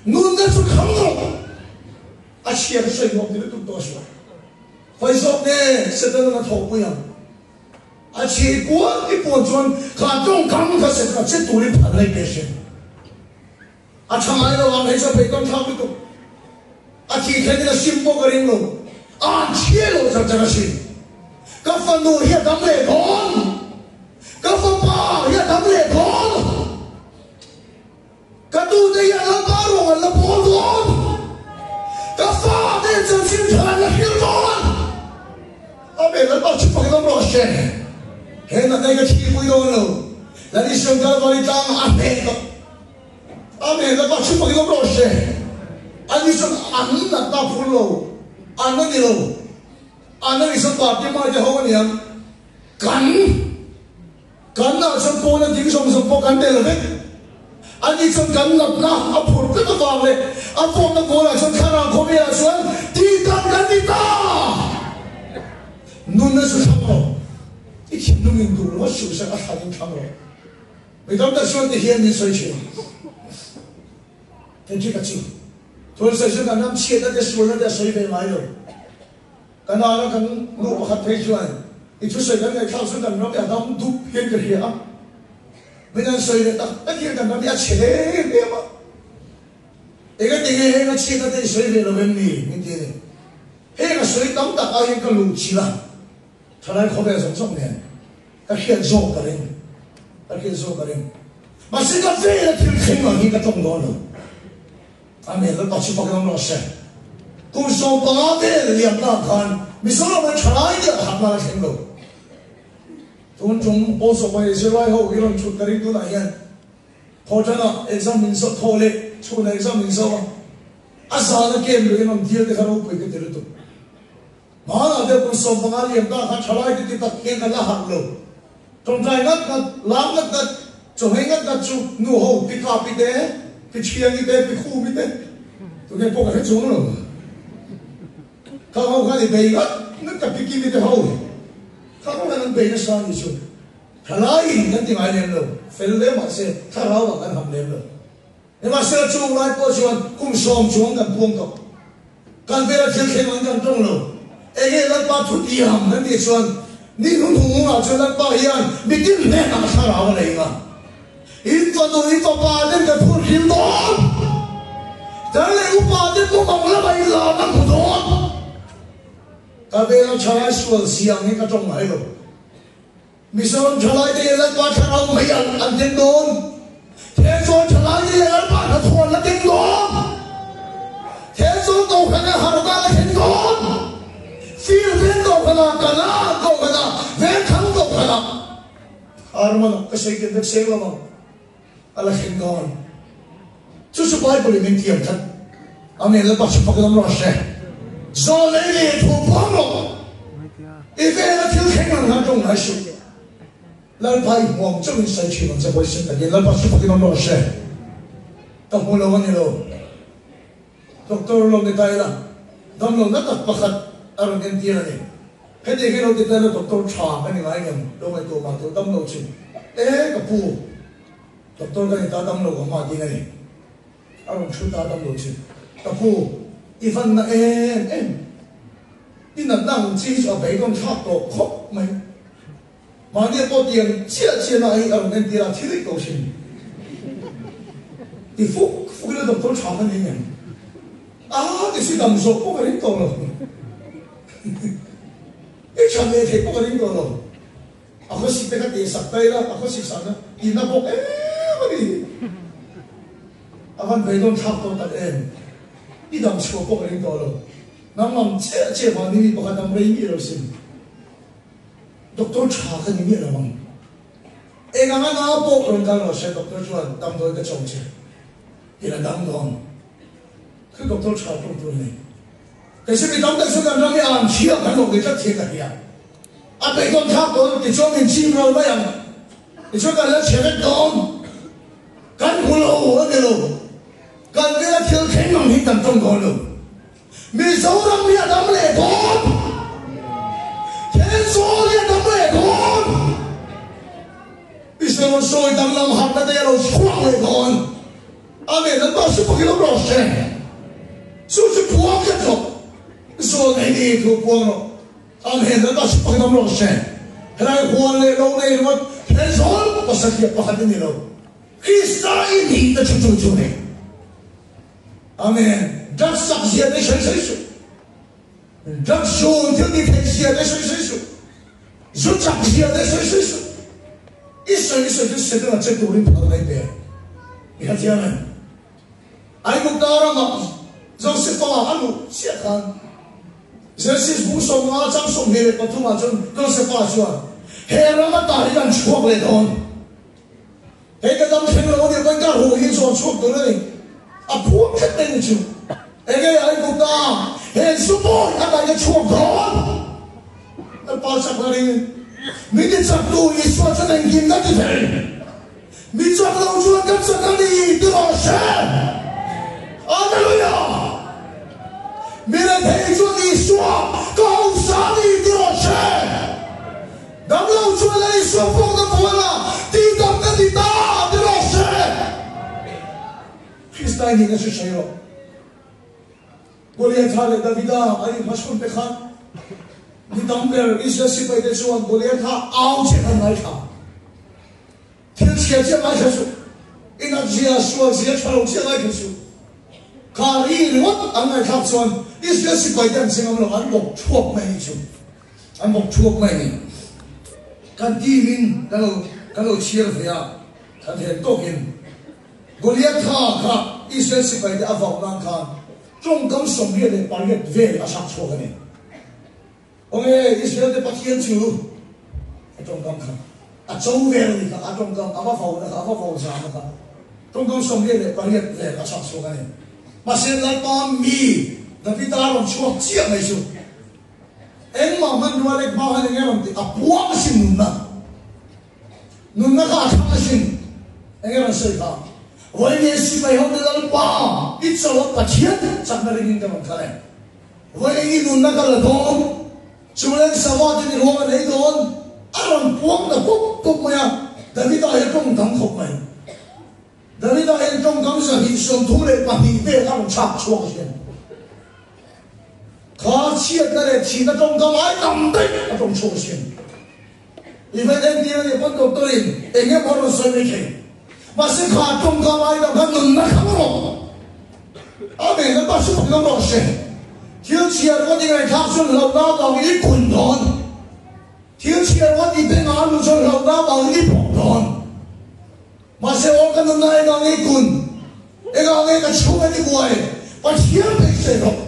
nunna chu kham rawh. A chhia ka sawi nuam ti lutuk tawh a sual. Hawi zawk nge Setanan a thawhpui ang? A chhi kual ti puan chuan kha tawngkam kha Setana che turin phal lai pe hrim. A tha ngai lo ang hei chuan beidawng thlak lutuk. A thih thlen in a sim pawh ka ring lo. A an chhia lo char char a sin. Ka fanu hi a dam leh dawn. Ka fapa hi a dam leh dawn. Ka tute hian Lalpa ruang an la pawl dawn. Ka fate chanchin tha an la hril dawn. Amen. Lalpa chu fak lam rawh se. He natna hi ka thihpui dawn lo. Lal Isua Kalvari tlangah a hneh tawh. Amen. Lalpa chu fak lam rawh se. Ani chuan an natna phur lo. An a ni lo. An a ni chuan party mai te ho a niang. Kan. Kan ah chuan pawn a ding zawng zawng pawh kan tel vek. Ani chuan kan natna a phur tlat avang leh a fawmna goal-ah chuan thlarau khawvelah chuan tihdan kan ni ta! Nunna chu thlang rawh. I thinlung in duh lo a suhsak a thlanin thlang rawh. Mi tam tak chuan ti hian min sawi thin. Patrick-a chu thuan sawi chuan kan ram chhiatna te sualna te a sawi ve ngai lo. Ka nana kan nu pakhat phei chuan i thusawi kan ngaihthlak chuan kan ram hi a dam dup hian ka hria a. Min an sawi leh tak tak hian kan ram hi a chhe em em a. Engati nge heng a chhiatna te i sawi ve lo em ni? Min ti a ni. Heng a sawi tam tak ah hian ka luh chilh a, thalai khawvel zawng zawng nen ka hriat zawk ka ring, ka hriat zawk ka ring. Mahse ka vela thil thleng ang hi ka tawng dawn lo. Amen, Lalpa chu fak lam rawh se. Kum 15 vel liam ta khan Mizoram ah thalai te a hatna la thleng lo. Tun tum pawlsawm mai zirlai ho i rawn thut ka ring tunah hian Thawhṭanah exam min zawh thaw leh chhunah exam min zawh a, a zana game luh in rawn dil te kha ropui ka ti lutuk. Hmanah deuh kum 15 liam ta khan ṭhalai te ti tak hian kan la harh lo. Ṭawngṭai ngat ngat, lam ngat ngat, chawhmeh ngat ngat chu nu ho pi Kapi te, pi Ṭhiangi te, pi Khumi te, tunge pawh ka hre chuang lo. Khang ho khan i bei ngat ngat ka pi Kimi te ho. Khang ho khan an bei nasa a nih chu. Thalaiin kan ti ngai lem lo, fel hle mahse thlarau ah kan ham lem lo. Nimahsela chung lai pawh chuan kum 10 chuang kan puang tawh. Kan vela thil thleng ang kan tawng lo. Enge Lalpa thu ti ham kan tih chuan ni hnuhnung ah chuan Lalpa hian mitin hnenah thlarau a nei nga. In fanu, in fapa ten ka phur hlim dawn. Tar leh upa te mumang lamah in lam an hmu dawn. Ka vela thalai sual siang hi ka tawng ngai lo. Mizoram thalai te Lalpa thlarau mai an an teng dawn. Thenzawl thalai te Lalpa hnathawh an la teng dawn. Thenzawl kohhran a harh a la thleng dawn. Fir veng kohhran ah, Kana kohhran ah, Vengthlang kohhran ah. Arman ah ka sawi ken vek seng lo ang a la thleng dawn. Chu chu Bible in min tiam tlat. Amen Lalpa chu fak lam rawh se. Zawl lei leh thu puang rawh. I vela thil thleng ang han tawng ngai suh. Lalpa i hmuam chauhin sawi thin ang che huaisen takin Lalpa chu fak lam rawh se. Ka hmu lo a ni lo. Doctor lo ni ta ila damlo na tak pakhat a rawn entir a ni. Heti hi lo ti ta ila doctor tha ka ni ngai ngem lo ngaihtuah mah tur damlo chu e ka pu doctor ka ni ta damlo ka hma ding a ni. A rawn thu ta damlo chu ka pu i van na em em i natna ang chi hi chu a beidawn thlak tawh khawp mai. Mahni pawh tiang chiah chiah na hi a rawn entir a, thil ko hrim. Ti fuk fuk ila doctor tha ka ni ngem? A ti si dam zawh pawh ka ring tawh lo. I tha leh theih pawh ka ring tawh lo. A khawsik te kha teh sak ta ila, a khawsik sak na i na bawk em a ni. A van beidawn thlak tawh tak em? I dam chhuah pawh ka ring tawh lo. Nangmang chiah chiah mahni mi pakhat dam rei miah lo sin. Doctor tha ka ni miah lo ang. Eng anga nau pawh rawn kal rawh se doctor chuan damdawi ka chawm che ila dam dawn. Khi doctor tha tur tur a ni. Kei chu mi tam tak chu kan ram hi an chhia kan lo ni tlat hi ka hria. A beidawn thlak dawn tichuan min chim ral mai ang. Tichuan kan la chhe vek dawn. Kan hmu lo a ni lo. Kan vela thil thleng ang hi kan tawng dawn lo. Mizoram hi a dam leh dawn. Thenzawl hi a dam leh dawn. Israel sawi danglam harhna te a lo chhuak leh dawn. Amen. Lalpa chu pakin awm rawh se. Chu chu puang tlat rawh. Zawl nei ni thu puang rawh. Amen. Lalpa chu pakin awm rawh se. Helai huan leh lo nei ringawt Thenzawl pasatliah pakhat i ni lo. Krista i nihna chu chu chu ni. Amen. Drug sak zia te sawi sawi suh. Drug zun thil ti theih zia te sawi sawi suh. Zu chak zia te sawi sawi suh. I sawi sawi chu Setana che turin phal mai pe. I kha thiam em? Aigupta ramah Josefa a luh chiah khan Genesis bung 50 chang 23 ah chuan Josefa chuan he ram ata hi kan chhuak leh dawn. Hei ka dam thleng lo a nih pawn ka ruh hi zawn chhuak tur a ni. A phuam tlat mai ni chu. Enge a i kut a, he zu pawn a dai ka chhuak dawn. Lalpa chak la ring. Min ti chak tu Isua chuan engkim ka ti thei. Mi chak lo chuan kan chak a ni ti rawh se. Hallelujah! Mi rethei chuan Isua ka hausa a ni ti rawh se. Damlo chuan Lal Isua pawkna buala tihdam ka ti ta ti rawh se. Krista i nihna chu sawi rawh. Goliatha leh Davida an inhmachhawn te khan mi tam ber Israel sipaite chuan Goliatha au che khan ngaithla. Thil chhia chiah ngaithla suh. Inat zia, sual zia, tha lo chiah ngaithla suh. Kha ri ringawt an ngaihthlak chuan Israel sipaite an che ngam lo, an bawk thuak mai anih chu. An bawk thuak mai a ni. Kan team in kan lo kan lo chhiar ve a, kan then tawkin Goliatha kha Israel sipaite a vauh nan khan tawngkam 88 vel a chhak chhuak a ni. Aw Israel te Pathian chu a tawngkam kha a cho vel a ni kha, a tawngkam a va vo na kha, a va vo zam na kha tawngkam 88 vel a chhak chhuak a ni. Mahse Lalpa mi Davida rawn chhuak chiah mai chu engmah hmanrua lek hma khan enge rawn tih a puang asin nunna. Nunna kha a thlang asin. Enge rawn sawi kha? Vawiin sipai ho te Lalpa i cho a Pathian chakna ringin ka rawn kal e. Vawiin i nunna ka la dawn, chu leng sava te ni ruang a nei dawn, a rawn puang ta pup pup mai a, Davida hi a tawng tam khawp mai. Davida hian tawngkam 232 vel a rawn chhak chhuak asin. Kha chhiatna leh thihna tawngkam ai tam daih a tawng chhuak asin. Event entir a nih pawn doctor in eng emaw a rawn sawi mai thei. Mahse kha tawngkam ai dang kha nunna thlang rawh. Amen, Lalpa chu fak ngam rawh se. Thil chhiar rawt i ngaihthlak chuan hlauhna avangin i kun dawn. Thil chhiar rawt i beng a luh chuan hlauhna avangin i phawk dawn. Mahse aw ka nunna engah nge i kun? Engah nge ka chhung an i buai? Pathian beisei rawh.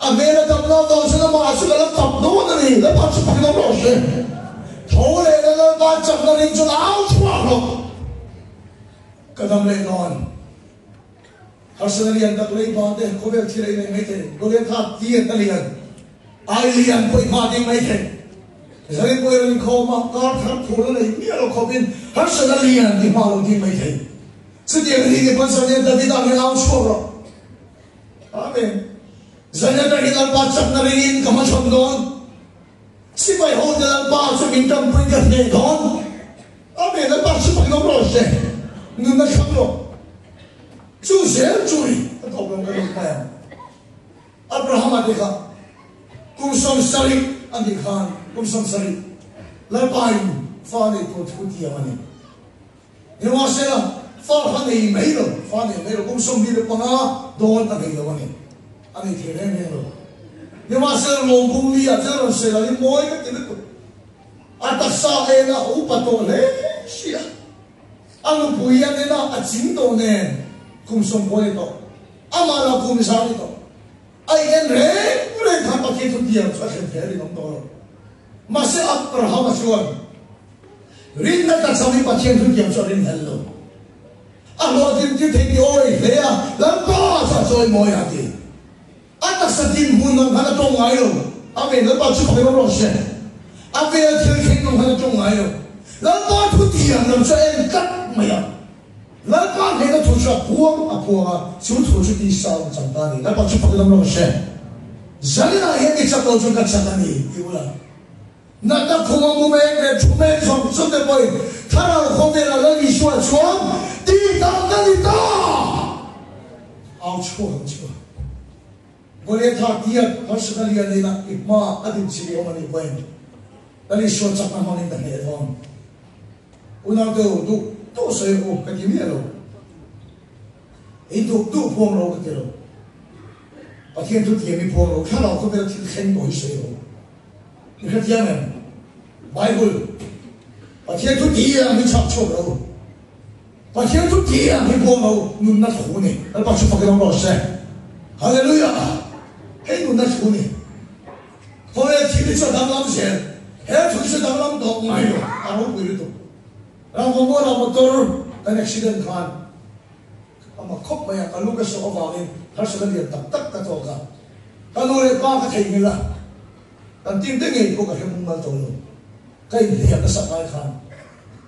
A hmel a dam lo dawn chuan amah chu ka la tap dawn a ni. Lalpa chu fak lo rawh se. Tho leh na Lalpa chakna ring chuan au chhuak rawh. Ka dam leh dawn. Harsana lian tak lei ba te khawvel thil a inei mai thei. Goliatha tiat a lian. Ai lian pawh i hma ding mai thei. Zanin pawh i rawn inkhawm a, kar thar phur la nei miah lo khawpin harsana lian i hma lo ding mai thei. Chutiang hi ni pawn Zanin Davida angin au chhuak rawh. Amen. Zanin atang hi Lalpa chakna ringin ka hmachhawn dawn. Sipai ho te Lalpa chu min tanpui ka hneh dawn. Amen. Lalpa chu fak nawm rawh se. Nunna thlang rawh. Chu zel chu ni a tawp lo ka lut mai ang. Abrahama te kha kum 70 a nih khan kum 70 Lalpa in fa nei tur thu tiam a ni. Nimahsela, fa kha nei mai lo, fa nei mai lo, kum 25 dawn a nei lo a ni. A nei thei reng reng lo. Nimahsela, lawmkung li ah chuan rawn sawi lo hi mawi ka ti lutuk. A taksa en a upa tawh hle si a. A nupui an en a, a ching tawh nen kum 90 ni tawh. Amah lah kum 100 ni tawh. A in en reng reng khan Pathian chu tiang chu a thlen thei a rinawm tawh lo. Mahse Abrahama chuan Rinna ka chang hi Pathian thu tiang chu a rin hel lo. A hlawhtlin tir thei ti awi hle a, Lalpa chu a chawi mawi a ti. A taksa din hmun ang khan a tawng ngai lo. Amen. Lalpa chu fak rawh rawh se. A vel thil thleng ang khan a tawng ngai lo. Lalpa thu tiang lam chu a en tlat mai a. Lalpa hnena thu chu a puang a puang a, chu thu chu tisa a awm chang ta a ni. Lalpa chu fak rawh rawh se. Zaninah hian i chak lo chuan ka chak a ni ti ula. Natna khuma mu mek leh thu mek zawng zawng te pawhin Thlarau khawvela Lal Isua chuan tihdam ka ni ta! Au chhuak ang chu. Goliatha tiat harsatna lian ina i hma a din chili awm a nih pawhin Lal Isua chakna hmangin ka hneh dawn. Unaute u, duh duh sawi u ka ti miah lo. I duh duh phuang lo ka ti lo. Pathian thu thiam i phuang lo, Thlarau khawvela thil thleng tawh hi sawi lo. I hrethiam em? Bible, Pathian thu ti ang hi chhak chhuak lo. Pathian thu ti ang hi buang lo nunna thu ni. Lalpa chu fakin awm rawh se. Hallelujah! Hei nunna thu ni. Khawvel thil hi chu a danglam zel. He thu hi chu a danglam tawh ngai lo. A ropui lutuk. Rangvamuala motor kan accident khan ama khawp mai a, ka lu ka sawh avangin harsatna lian tak tak ka tawk a. Ka nu leh pa ka theihnghilh a. Kan team te ngei pawh ka hre mung mal tawh lo. Ka inhliam nasa ngai khan.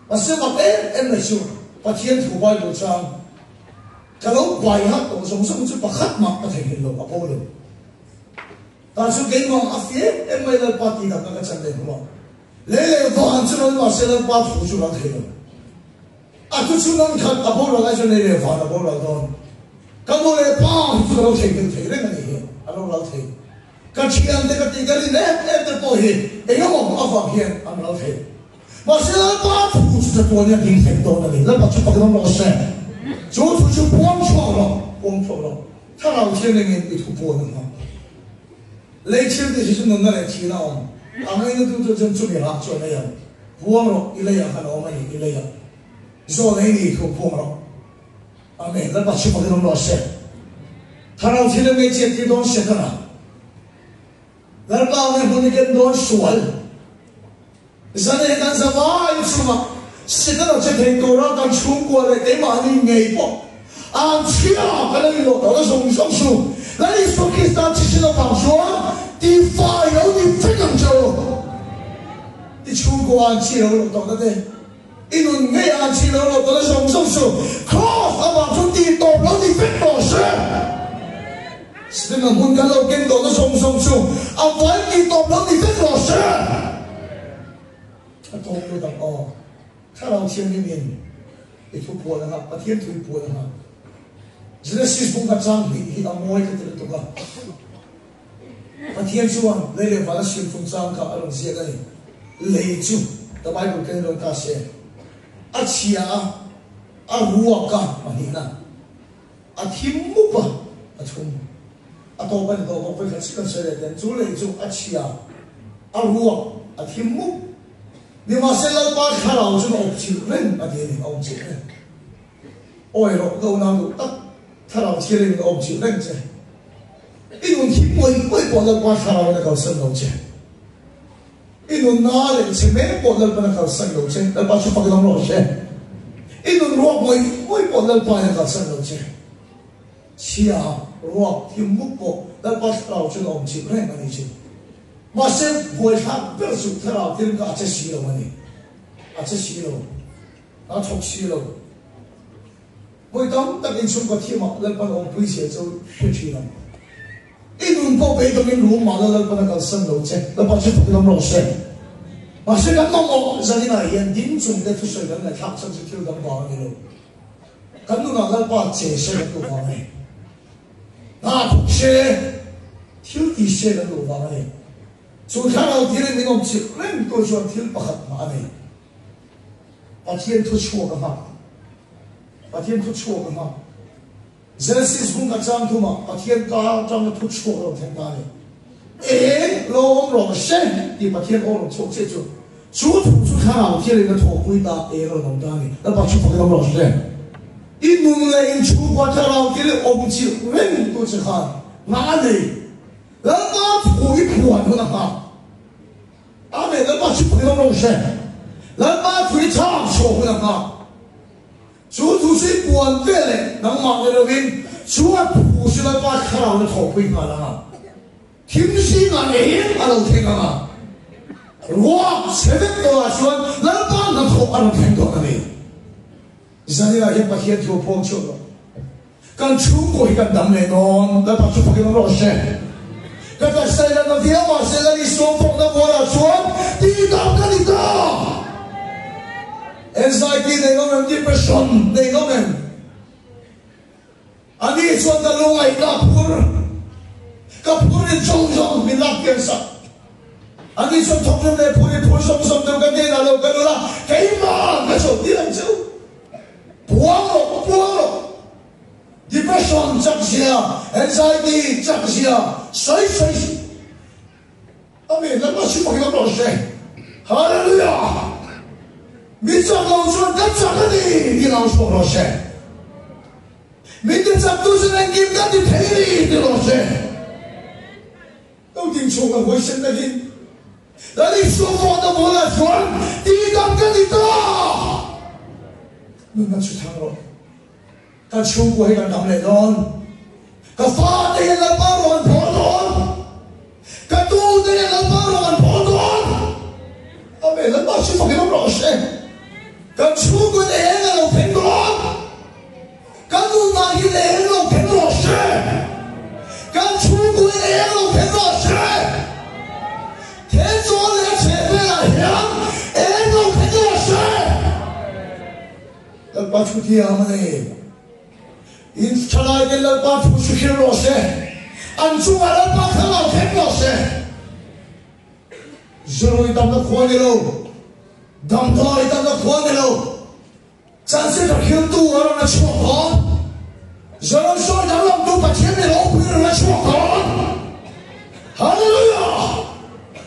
Mahse mak em em mai chu Pathian thu Bible chang ka lo bai hak tawh zawng zawng chu pakhat mah ka theihnghilh lo, a bo lo. Tah chu keimah a fi em em mai Lalpa tih damna ka chan leh hnuah lei leh van chu ral mahse Lalpa thu chu ral thei lo. A thu chu nan khat a boral ai chuan lei leh van a boral dawn. Ka nu leh pa hi chu ka lo theihnghilh thei reng a nih hi, a lo ral thei. Ka thiante ka tih ka rin em em te pawh hi engemaw avang hian an ral thei. Mahse Lalpa thu chu chatuan in a ding thei dawn a ni. Lalpa chu fak dawn rawh se. Chu thu chu puang chhuak rawh, puang chhuak rawh. Thlarau thian engin i thu puan a hmang. Lei thil tih hi chu nunna leh thihna a awm. A ngaina tu chu chuan chumi rah chu a nei ang. Puang rawh, i leiah khan a awm a ni, i leiah. Zawn ei ni thu puang rawh. Amen. Lalpa chu fakin awm rawh se. Thlarau thil an ngei chiat tir dawn Setana. Lalpa nge hmun i ken dawn sual. Zane kan zavai chungah Setana che thei tura kan chhungkua leh keimahni ngei pawh an chhia kan lo inlawh tawh na zawng zawng chu Lal Isua Krista thisen avang chuan tifai lo ni vek ang che u. I chhungkua an chhi lo loh tawh na te. I nun ngei an chhi lo lo tawh na zawng zawng chu Kraws avang chu tih tawp lo ni vek tawh se. Stephen hmun kan lo ken tawh na zawng zawng chu a vai tih tawp lo ni vek rawh se. A tawp lut ang aw. Thlarau Thianghlim in i thu puan anga, Pathian thu i puan anga. Genesis bung kha chang hnih hi a mawi ka ti lutuk a. Pathian chuan lei leh van a siam chungchang kha a rawn ziak a ni. Lei chu ka Bible ken rawn ta se, a chhia a, a ruak a pahnihna, a thim mup a, a thum. A tawp a ni tawh bawk, vawikhat chiah kan sawi leh ten, chu lei chu a chhia, a ruak, a thim mup. Nimahse Lalpa thlarau chuan a awp chilh reng a ti a ni, a awm chilh reng. Awi rawh ka unau duh tak, thlarau thiarin ka awm chilh reng che. I nun hi pawi pawi pawh Lalpa thlarauin a kalsan lo che. I nun na leh che mek pawh Lalpan a kalsan lo che. Lalpa chu fak dam rawh che. I nun ruak pawi pawi pawh Lalpa in a kalsan lo che. Chhia ruak thim muk pawh Lalpa thlarau chuan a awm chilh reng a ni chu. Mahse buaithlak ber chu thlarau thil kha a che si lo a ni. A che si lo. A thawk si lo. Vawi tam tak inchhungkaw thimah Lalpan awmpui zia chu hre thin ang. I nun pawh beidawngin rum mah la Lalpan a kalsan lo che. Lalpa chu fak lam rawh se. Mahse kan mamawh zaninah hian ding chung te thusawi kan ngaihthlak chhan chu thil dang vang a ni lo. Kan nunah Lalpa che se kan duh vang a ni. Hna thawk se, thil ti se kan duh vang a ni. Chu thlarau thilin min awm chilh reng tu chuan thil pakhat mah a nei. Pathian thu chhuak a hmang. Pathian thu chhuak a hmang. Genesis bung ka chang thumah Pathian ka atanga thu chhuak a rawn thleng ta a ni. Eng lo awm rawh se tih Pathian aw rawn chhuak chiah chu chu thu chu thlarau thialin a thawhpui ta eng a rawn awm ta a ni. Lalpa chu fak in awm rawh se. I nun leh inchhungkua thlarau thil awm chilh reng tu che khan nghah a nei. Lalpa thu i phuan hun a nghak. Amen Lalpa chu fak in awm rawh se. Lalpa thu i chhak chhuah hun a nghak. Chu thu chu i puan ve leh nangmah ni lovin chu a thu chu Lalpa thlarau na thawhpui nghal ang a. Thim zingah eng a lo thleng ang a. Ruak chhe vek tawhah chuan Lalpa hnathawh a rawn thleng dawn a ni. Zanina hian Pathian thu a puang chhuak lo. Kan chhungkaw hi kan dam leh dawn, Lalpa chu fakin awm rawh se. Ka taksa in a na viau mahse Lal Isua fawkna bualah chuan tihdam ka ni ta. Anxiety nei nawm em? Depression nei nawm em? Ani chuan ka lungaihna a phur, ka phur in zawng zawng min lak pian sak. Ani chuan thawkrim leh phur in phur zawng zawng deuh ka hnenah lo ka nula, keimah ka chawlh tir ang che u. Puang rawh, puang rawh. Depression chak zia, anxiety chak zia, sawi sawi suh. Amen, Lalpa chu fakin awm rawh se. Hallelujah! Mi chak lo chuan kan chak a ni tih lo chhuak rawh se. Mi ti chak tu chuan engkim kan ti thei a ni ti rawh se. Lo ding chhuak a huaisen takin Lal Isua vawt a bulah chuan tihdam ka ni ta! Nunna chu thang rawh. Ka chhungkua hi kan dam leh dawn. Ka fate hian Lalpa rawh an phawl dawn. Ka tute hian Lalpa rawh an phawl dawn. Amen. Lalpa chu fakin awm rawh se. Kan chhungkaw in eng a lo thleng dawn. Kan nunah hian eng lo thleng rawh se. Kan chhungkaw in eng lo thleng rawh se. Thenzawl leh a chheh velah hian eng lo thleng rawh se. Lalpa thu thiam a ni. In thalaiten Lalpa thu chu hrilh rawh se. An chungah Lalpa thla lo thleng rawh se. Zurui tamna khua ni lo, damdawi tamna khua ni lo, chanchin tha hriltu a rawn la chhuak dawn. Zoram sawi danglamtu Pathian mi ropui a rawn la chhuak dawn. Hallelujah!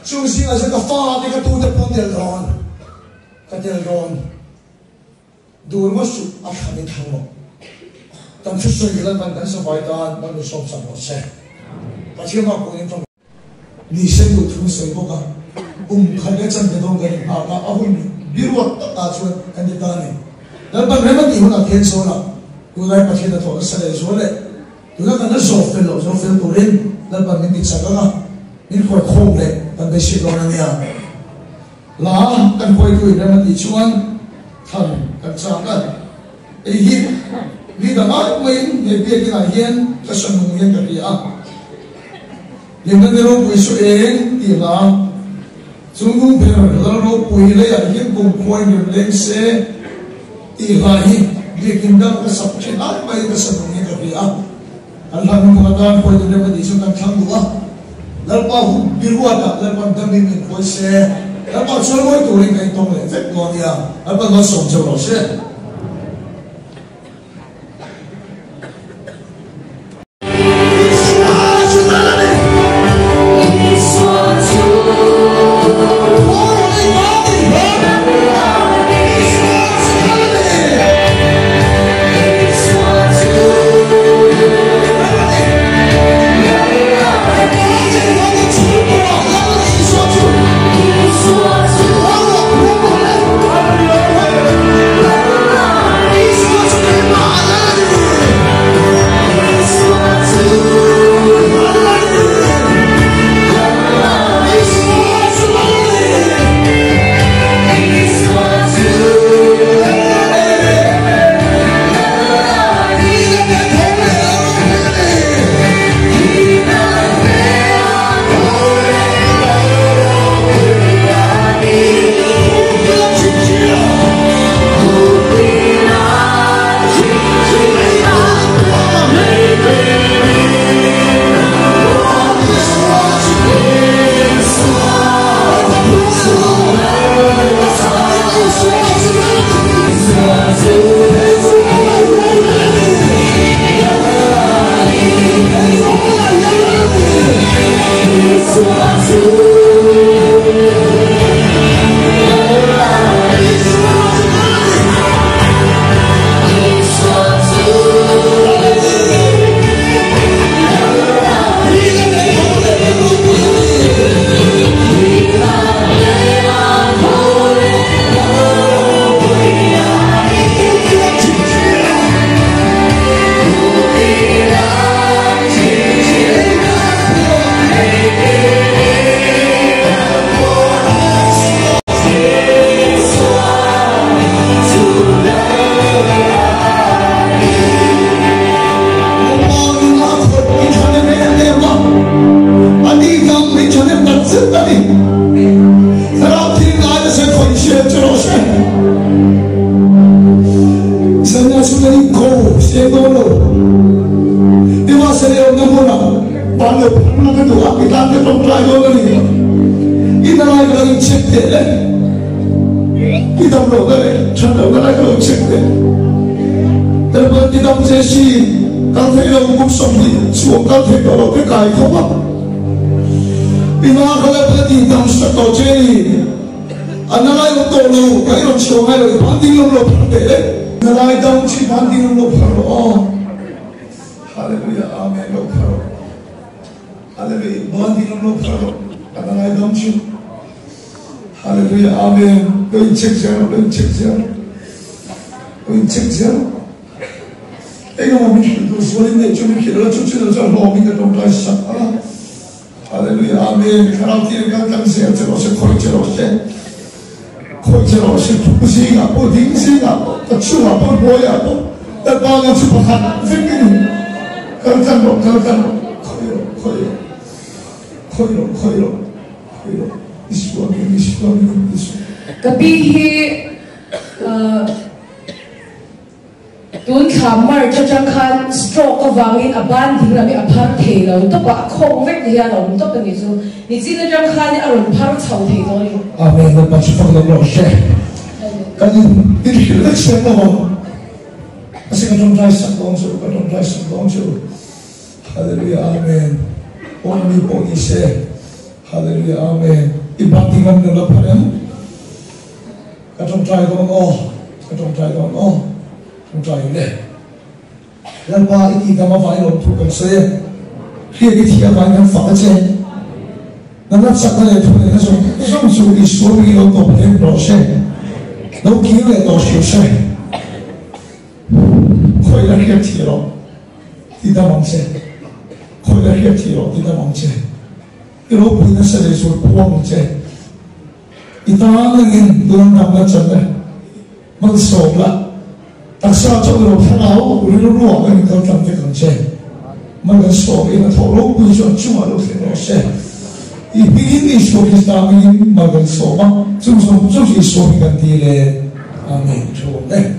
Chung zingah chuan ka fate ka tute pawh an tel dawn. Ka tel dawn. Dur ngawt suh, a thlan in thlang rawh. Kan thusawi Lalpan kan savai tan mal min sawmsak rawh se. Pathian bak pawhin tawng. Ni se duh thu sawi bawk a, kum khat leh chan ve dawn kan inhak a, a hun biruak takah chuan kan ti ta a ni. Lalpan rem a tih hunah khian sawn a, tunlai Pathian a thawh nasa leh zual leh tuna kan la zawh fel loh zawh fel turin Lalpan min ti chak ang a, min khuai khawm leh kan beisei dawn a nia. La kan huaitu in rem a tih chuan thlan kan chak a, hei hi mi dang ai maiin he biakin ah hian ka sa nung hian ka hria a, hlimna ni ropui chu eng tih hla chu nu ber lal ropui leiah hian kum khuain rem leng se tih hla hi biakin dang ka sak thin ai maiin ka sa nung hian ka hria a. Kan hla hnu atan huaitu rem a nih chuan kan thlang duh a, Lalpa hun biruatah Lalpan damin min khawi se, Lalpa chuan ngawi turin ka intawng leh vek dawn nia, Lalpan malsawm cheu rawh se. Isua chu lal a ni. Thaw rawh i tan i hlan. Isua chu lal a ni. Khawih che rawh se, thu zingah pawh, ding zingah pawh, ka chungah pawh, hnuaiah pawh, Lalpa nang chu pakhat vek i ni. Kal tlang rawh, kal tlang rawh, khawih rawh, khawih rawh, khawih rawh, khawih rawh, khawih rawh, Isua hming, Isua hming, Isua. Ka pi hi Tun thla March atang khan stroke avangin a ban ding lam hi a phar thei lo tawp a, a khawng vek hian a awm tawp a nih chu. Nichin atang khan a rawn phar chho thei tawh a ni. Amen Lalpa chu fak lam rawh se. Kan in in hrilh vek siam lo ang. Ase ka tawngtai sak dawn che u, ka tawngtai sak dawn che u. Hallelujah Amen. Awm mi pawh ni se. Hallelujah Amen. I ban ding lam na la phar em? Ka tawngtai dawn aw, ka tawngtai dawn aw, tawngtai le. Lalpa i tih dam avangin lawmthu kan sawi e. Hriat i thiam avangin kan fak a che. Nana chakna leh thu neihna zawng zawng chu Isua hmingin lo tawp hlen rawh se. Lo kir leh tawh hrilh se. Khawih la hriat thih rawh, ti dam ang che. Khawih la hriat thih rawh, ti dam ang che. I ropui nasa leh zual phuang ang che. I tan angin lungdamna chan e, malsawm la, taksa chauh lo thlarau rilru ah kan inkal tlang vek ang che. Mal kan sawm in a thawh ropui chu an chungah lo thleng rawh se. I hmingin Isua Krista hmingin mal kan sawm a, chung zawng zawng chu Isua hming kan ti le. Amen. Thu awm e.